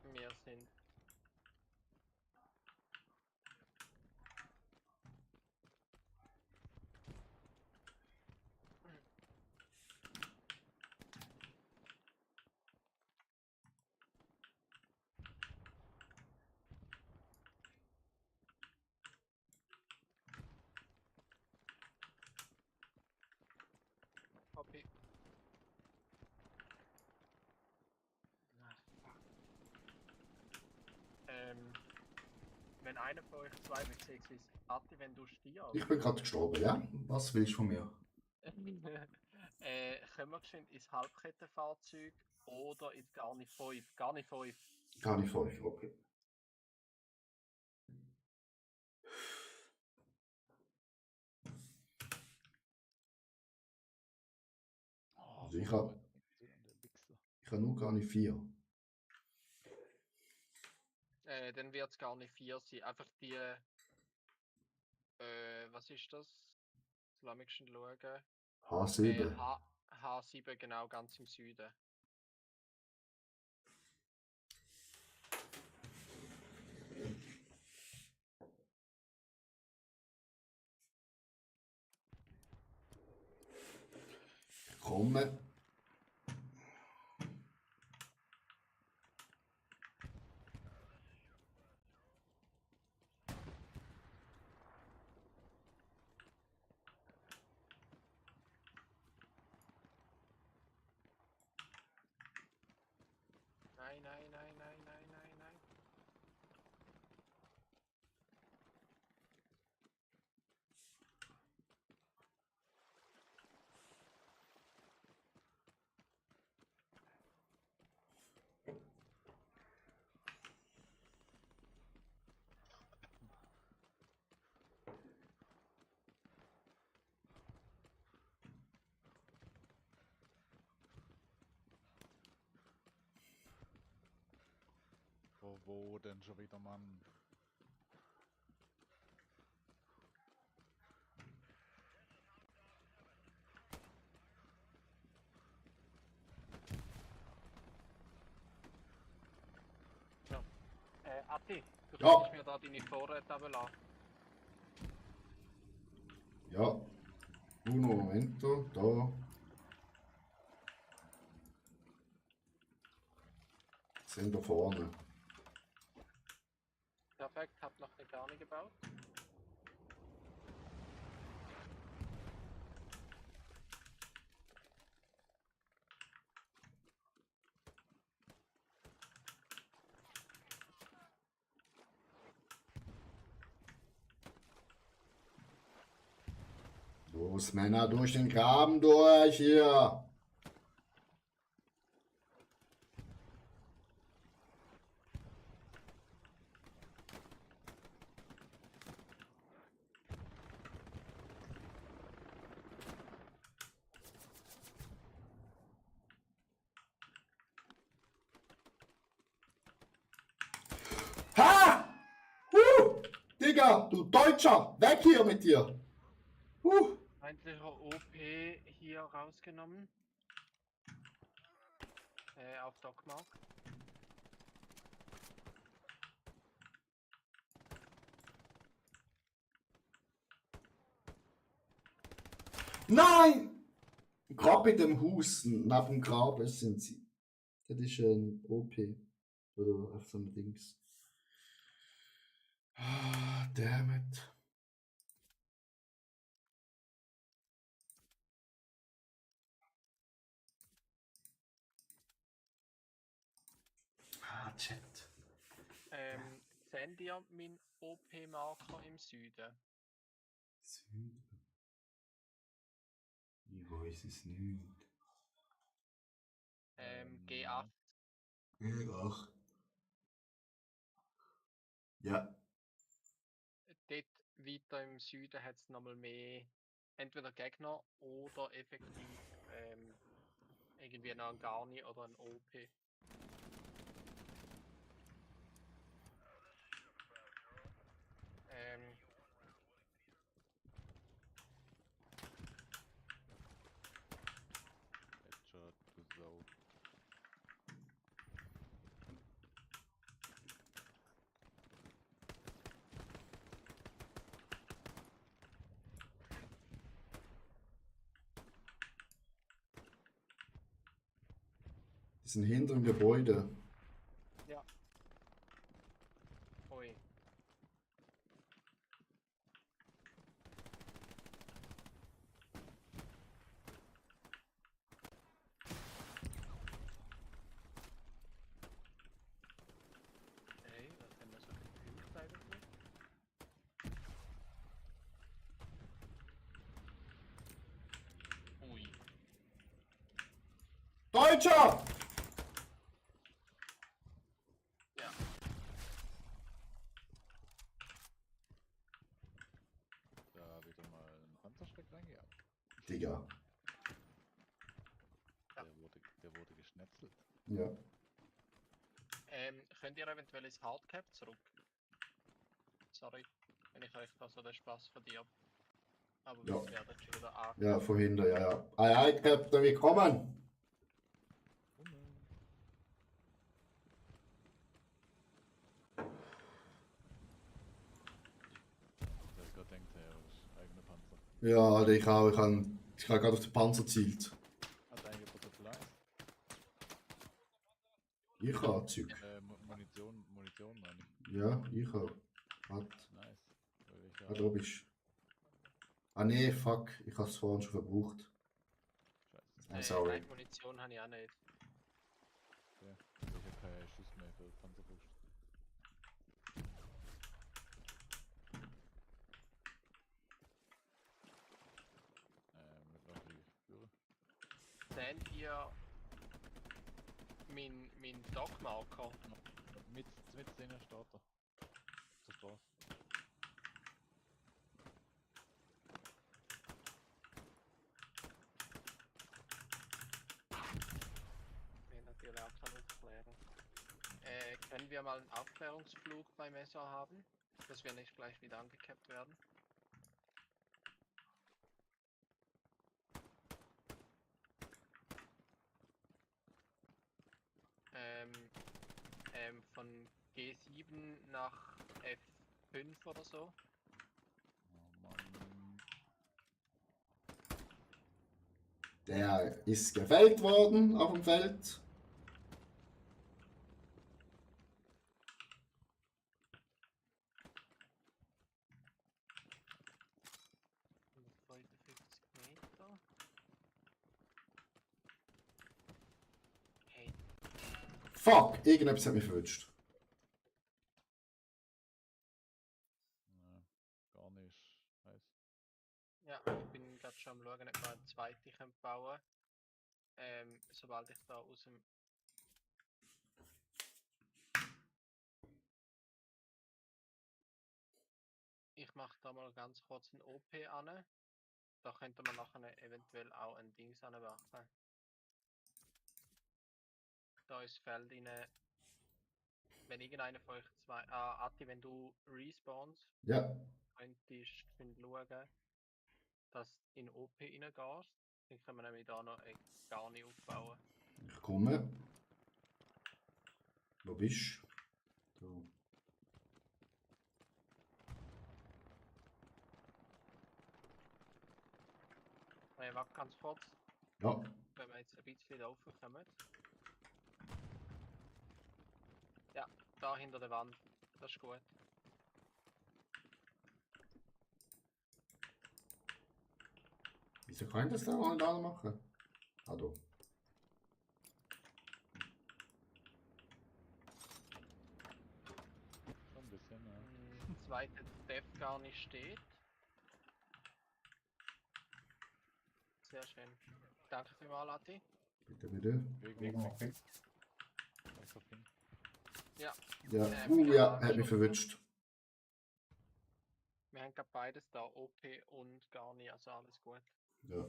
Wir sind. Copy. Wenn einer von euch zwei, beziehungsweise Atti, wenn du stirbst, Ich bin gerade gestorben, ja? Was willst du von mir? können wir geschwind ins Halbkettenfahrzeug oder ins Garni 5. Garni 5. Kann ich für euch, okay. Oh, Sicher. der Wichser. Ich habe nur gar nicht 4. Dann wird es Garni 4 sein. Einfach die. Was ist das? Lass mich schon schauen. H7. H7, genau, ganz im Süden. Komme. Nein, nein, nein, nein, nein, nein, nein. Wo denn schon wieder, Mann? Atti, du Ja. kannst mir da deine Vorräte runterlassen. Ja. Uno momento, da. Sind da vorne. Perfekt, hab noch eine Garni gebaut. Los, Männer, durch den Graben durch hier. Ha! Digga, du Deutscher, weg hier mit dir. Feindlicher OP hier rausgenommen. Auf Dogmark. Nein! Gerade mit dem Husten, neben dem Graben sind sie. Das ist ein OP. Oder auf so ein Dings. Ah, damn it. Chat. Seht ihr meinen OP-Marker im Süden? Süden. Ich weiß es nicht. G8. Ach. Ja. Dort weiter im Süden hat es nochmal mehr entweder Gegner oder effektiv irgendwie noch ein Garni oder ein OP. Headshot to Sau. Die sind hinter dem Gebäude. Ja. Ui. Okay, was haben wir so gefühlt eigentlich? Ui. Deutscher! Ja. Da wieder mal ein Panzerschreck reingejagt. Digga. Der wurde geschnetzelt. Ja. Könnt ihr eventuell ins Hardcap zurück? Sorry, wenn ich euch da so den Spaß verdirb. Aber Ja. wir werden schon wieder an. Ja, vorhin, ja, ja. Ei, Captain, wir kommen. Der hat gerade denkt, ja, das ist eigener Panzer. Ja, Alter, ich auch. Ich habe gerade auf den Panzer gezielt. Hat eigentlich Potenzial. Ich habe Zeug. Munition meine ich. Ja, ich habe. Warte, Nice. Weil ich da bist du. Ah nee, fuck. Ich habe es vorhin schon verbraucht. Scheiße. I'm sorry. Nein, Munition habe ich auch nicht. Okay. Ich habe keine Schuss mehr für Panzerbrust. Mit noch die Führer. Seht ihr mein Dogmarker? Mit denen Starter. Zur Straße. Wir natürlich auch keine Aufklärung. Können wir mal einen Aufklärungsflug beim Messer haben? Dass wir nicht gleich wieder angekappt werden. Von G7 nach F5 oder so. Oh Mann. Der ist gefällt worden auf dem Feld. Meter. Hey, Fuck, irgendetwas hat mich verwünscht. Ja, gar nicht heiß. ja, ich bin gerade schon am schauen, ob wir eine zweite bauen können. Sobald ich da aus dem... Ich mache da mal ganz kurz ein OP an. Da könnte man nachher eventuell auch ein Dings anwerfen. Da ist Feld rein. Wenn irgendeiner von euch zwei... Atti, wenn du respawnst, Ja, könntest du schauen, dass du in OP reingehst. Dann können wir nämlich da noch eine Garni aufbauen. ich komme. Wo bist du? Warte ganz kurz, Ja, wenn wir jetzt ein bisschen laufen kommen. Ja, da hinter der Wand. Das ist gut. wieso kann ich das da noch nicht alle machen? Ah, da. zweite Def gar nicht steht. Sehr schön. Danke vielmals, Ati. Bitte, bitte. Weg. Einfach hin. Ja, wieder ja, hat mich angeschossen. verwünscht. Wir haben gerade beides da, OP und gar nicht, also alles gut. Ja.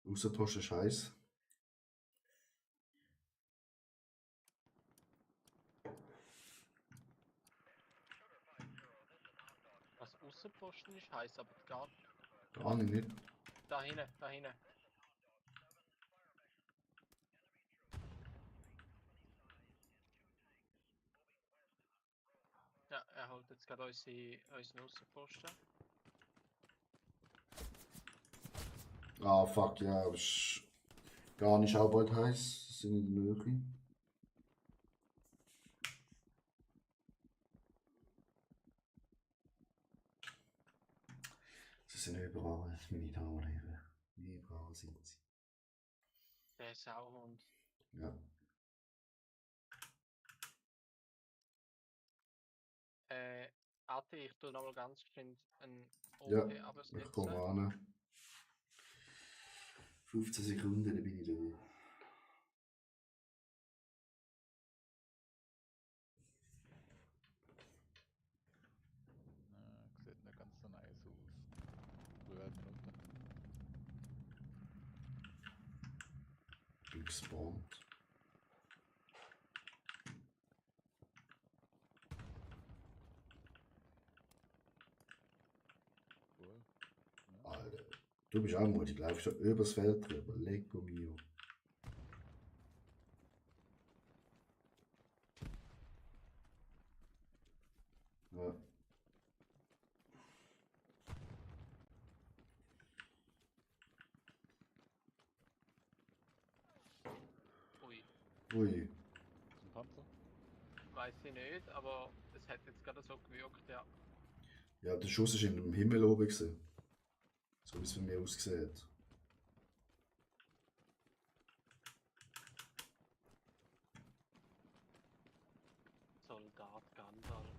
Außenposten Scheiß. Was Außenposten ist, heißt aber gar Gar nicht. da hinten, da hinten. Ja, er holt jetzt gerade unseren Außenposten. Ah, fuck, ja, aber ist gar nicht auch bald heiß. Sind in der Nähe. Sie sind überall, meine Damen und Herren. Überall sind sie. Der Sauhund. Ja. Ati, ich tue nochmal ganz geschwind ein Ja, OP ich absetzen. komme ran. 15 Sekunden, dann bin ich da. Sieht nicht ganz so nice aus. 3,5 Minuten. Bin gespawnt. Cool. Alter, du bist auch mutig, laufst schon übers Feld drüber. Lecco mio. Ja. Ui, Ui. Ist ein Panzer? weiß ich nicht, aber es hat jetzt gerade so gewirkt, ja. Ja, der Schuss ist in dem Himmel oben gewesen. So wie es für mich ausgesehen hat. Soldat Gandalf.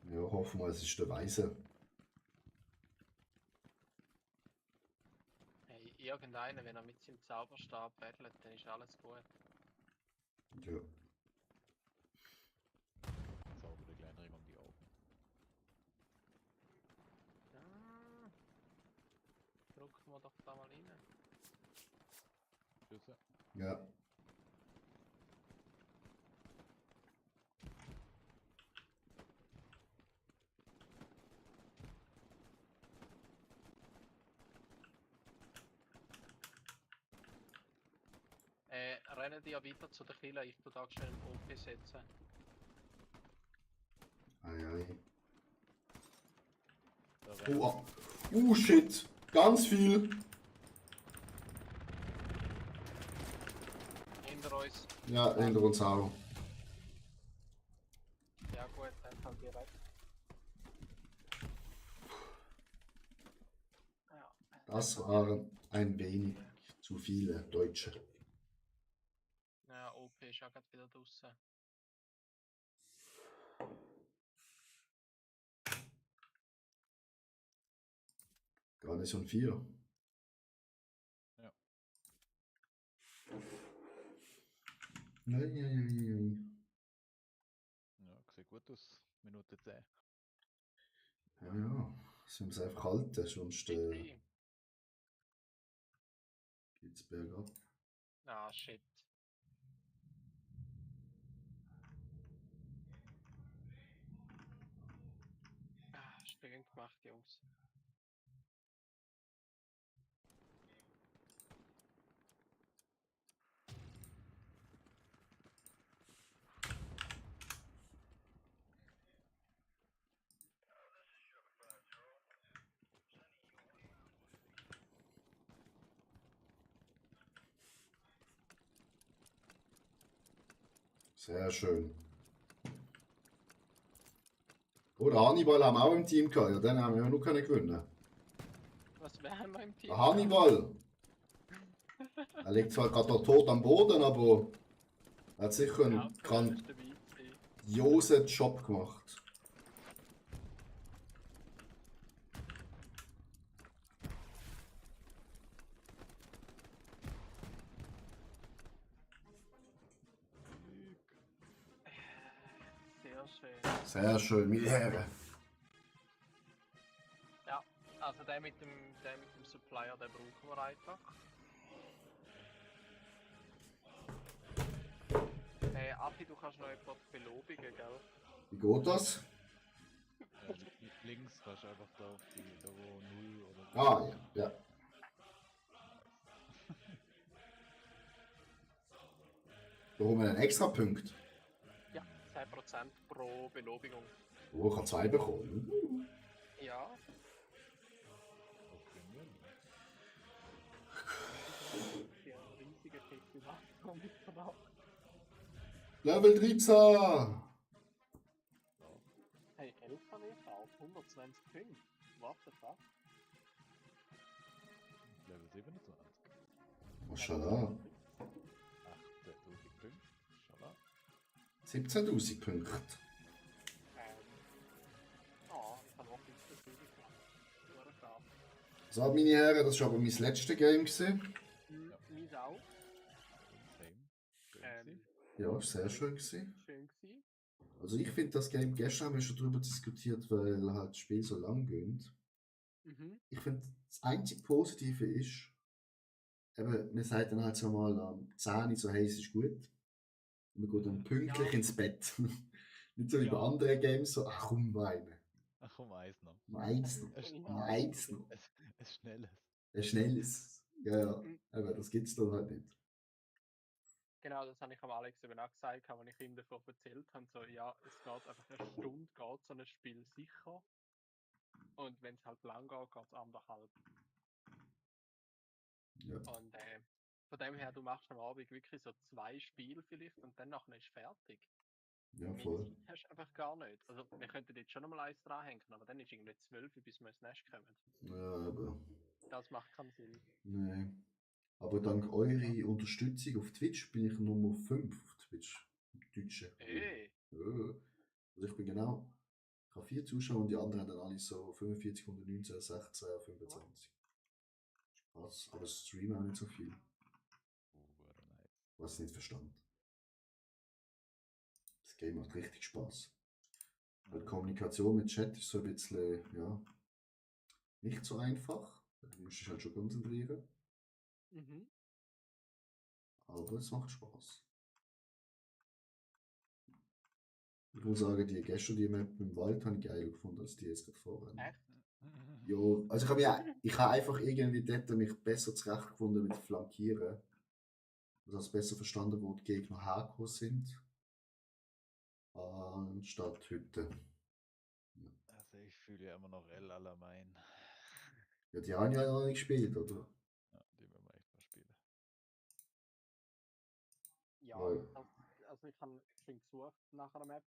Ja, hoffen wir, es ist der Weise. Hey, irgendeiner, wenn er mit seinem Zauberstab battlet, dann ist alles gut. Ja. Zauber der Kleinring um die Augen. Ah, drücken wir doch da mal rein. Schüsse. Ja. Rennen die ja weiter zu der Kille, ich tue da schnell einen OP setzen. Ei. Da rennt Oh, shit. Ganz viel. Hinter uns. Ja, hinter uns auch. Ja gut, dann halt direkt. Ja. Das waren ein wenig zu viele Deutsche. Ja, OP ist ja gerade wieder draußen. Garnison 4. Ja. Ei. Ja, sieht gut aus. Minute 10. Ja. Das müssen wir einfach halten, sonst GG. geht's bergab. Ah, shit. Ah, schön gemacht, Jungs. Sehr schön. Oder Hannibal haben wir auch im Team gehabt, ja, den haben wir ja noch können gewinnen. Was Wer haben wir im Team? Der Hannibal. Er liegt zwar gerade noch tot am Boden, aber er hat sicher Ja, einen ist dabei gewesen. grandiosen Job gemacht. Sehr schön. Sehr schön, meine Herren. Ja, also der mit dem Supplier, den brauchen wir einfach. Afi, du kannst noch etwas belobigen, gell? Wie geht das? Links kannst du einfach da auf die, da wo 0 oder so. Ah, ja. Ja. Da haben wir einen extra Punkt. Ja, 10% pro Belobigung. Oh, ich habe 2 bekommen. Ja, Auf den Müll. die haben riesige Kiste mitgebracht. Level 13! Hey, 11 von ich auf 120 Punkte. What the fuck? Level 27. Maschallah. 8000 Punkte. Schala. 17.000 Punkte. Ich habe auch nicht so viel gemacht. Wunderbar. So, meine Herren, das war aber mein letztes Game. Gewesen. Mies auch. Same. Ähm, Ja, war sehr schön. Gewesen. Schön gewesen. Also ich finde das Game, gestern haben wir schon darüber diskutiert, weil halt das Spiel so lang geht. Mhm. Ich finde, das einzige Positive ist, eben, man sagt dann halt so mal am 10 Uhr so, hey, es ist gut. Und man geht dann pünktlich Ja. ins Bett. Nicht so wie bei Ja. anderen Games, so, ach komm, weine. Ach komm, eins noch. Eins noch. Ja. Eins noch. Es schnelles. Ein schnelles. Ja, ja. Mhm. Aber das gibt es dann halt nicht. Genau, das habe ich am Alex eben auch gesagt, als ich ihm davon erzählt habe. So, ja, es geht einfach eine Stunde, geht so ein Spiel sicher. Und wenn es halt lang geht, geht es anderthalb. Ja. Und von dem her, du machst am Abend wirklich so 2 Spiele vielleicht und dann nachher ist fertig. Ja, Mehr voll. Zeit hast du einfach gar nicht. Also wir könnten jetzt schon noch mal eins dranhängen, aber dann ist irgendwie 12 Uhr, bis wir ins Nest kommen. Ja, aber. Das macht keinen Sinn. Nee. Aber dank eurer Unterstützung auf Twitch bin ich Nummer 5 auf Twitch. Im Deutschen. Hey, Ja. Also ich bin genau. Ich habe 4 Zuschauer und die anderen haben dann alle so 45, 119, 16, 25. Spaß. Aber streamen auch nicht so viel. Nice. Was ich nicht verstanden. Das Game macht richtig Spaß. Weil die Kommunikation mit Chat ist so ein bisschen, ja, nicht so einfach. Da musst du dich halt schon konzentrieren. mhm. Aber es macht Spaß. Ich muss sagen, gestern die Map im Wald habe ich geil gefunden, als die jetzt gerade vorhin. Echt? Ja, also ich habe einfach irgendwie dort mich besser zurechtgefunden mit Flankieren. Also habe besser verstanden, wo die Gegner hergekommen sind. Anstatt heute. Also ich fühle ja immer noch El Alamein. Ja, die haben ja noch nicht gespielt, oder? Ja, die werden wir echt mal spielen. Ja, Weil- also ich habe gesucht nach einer Map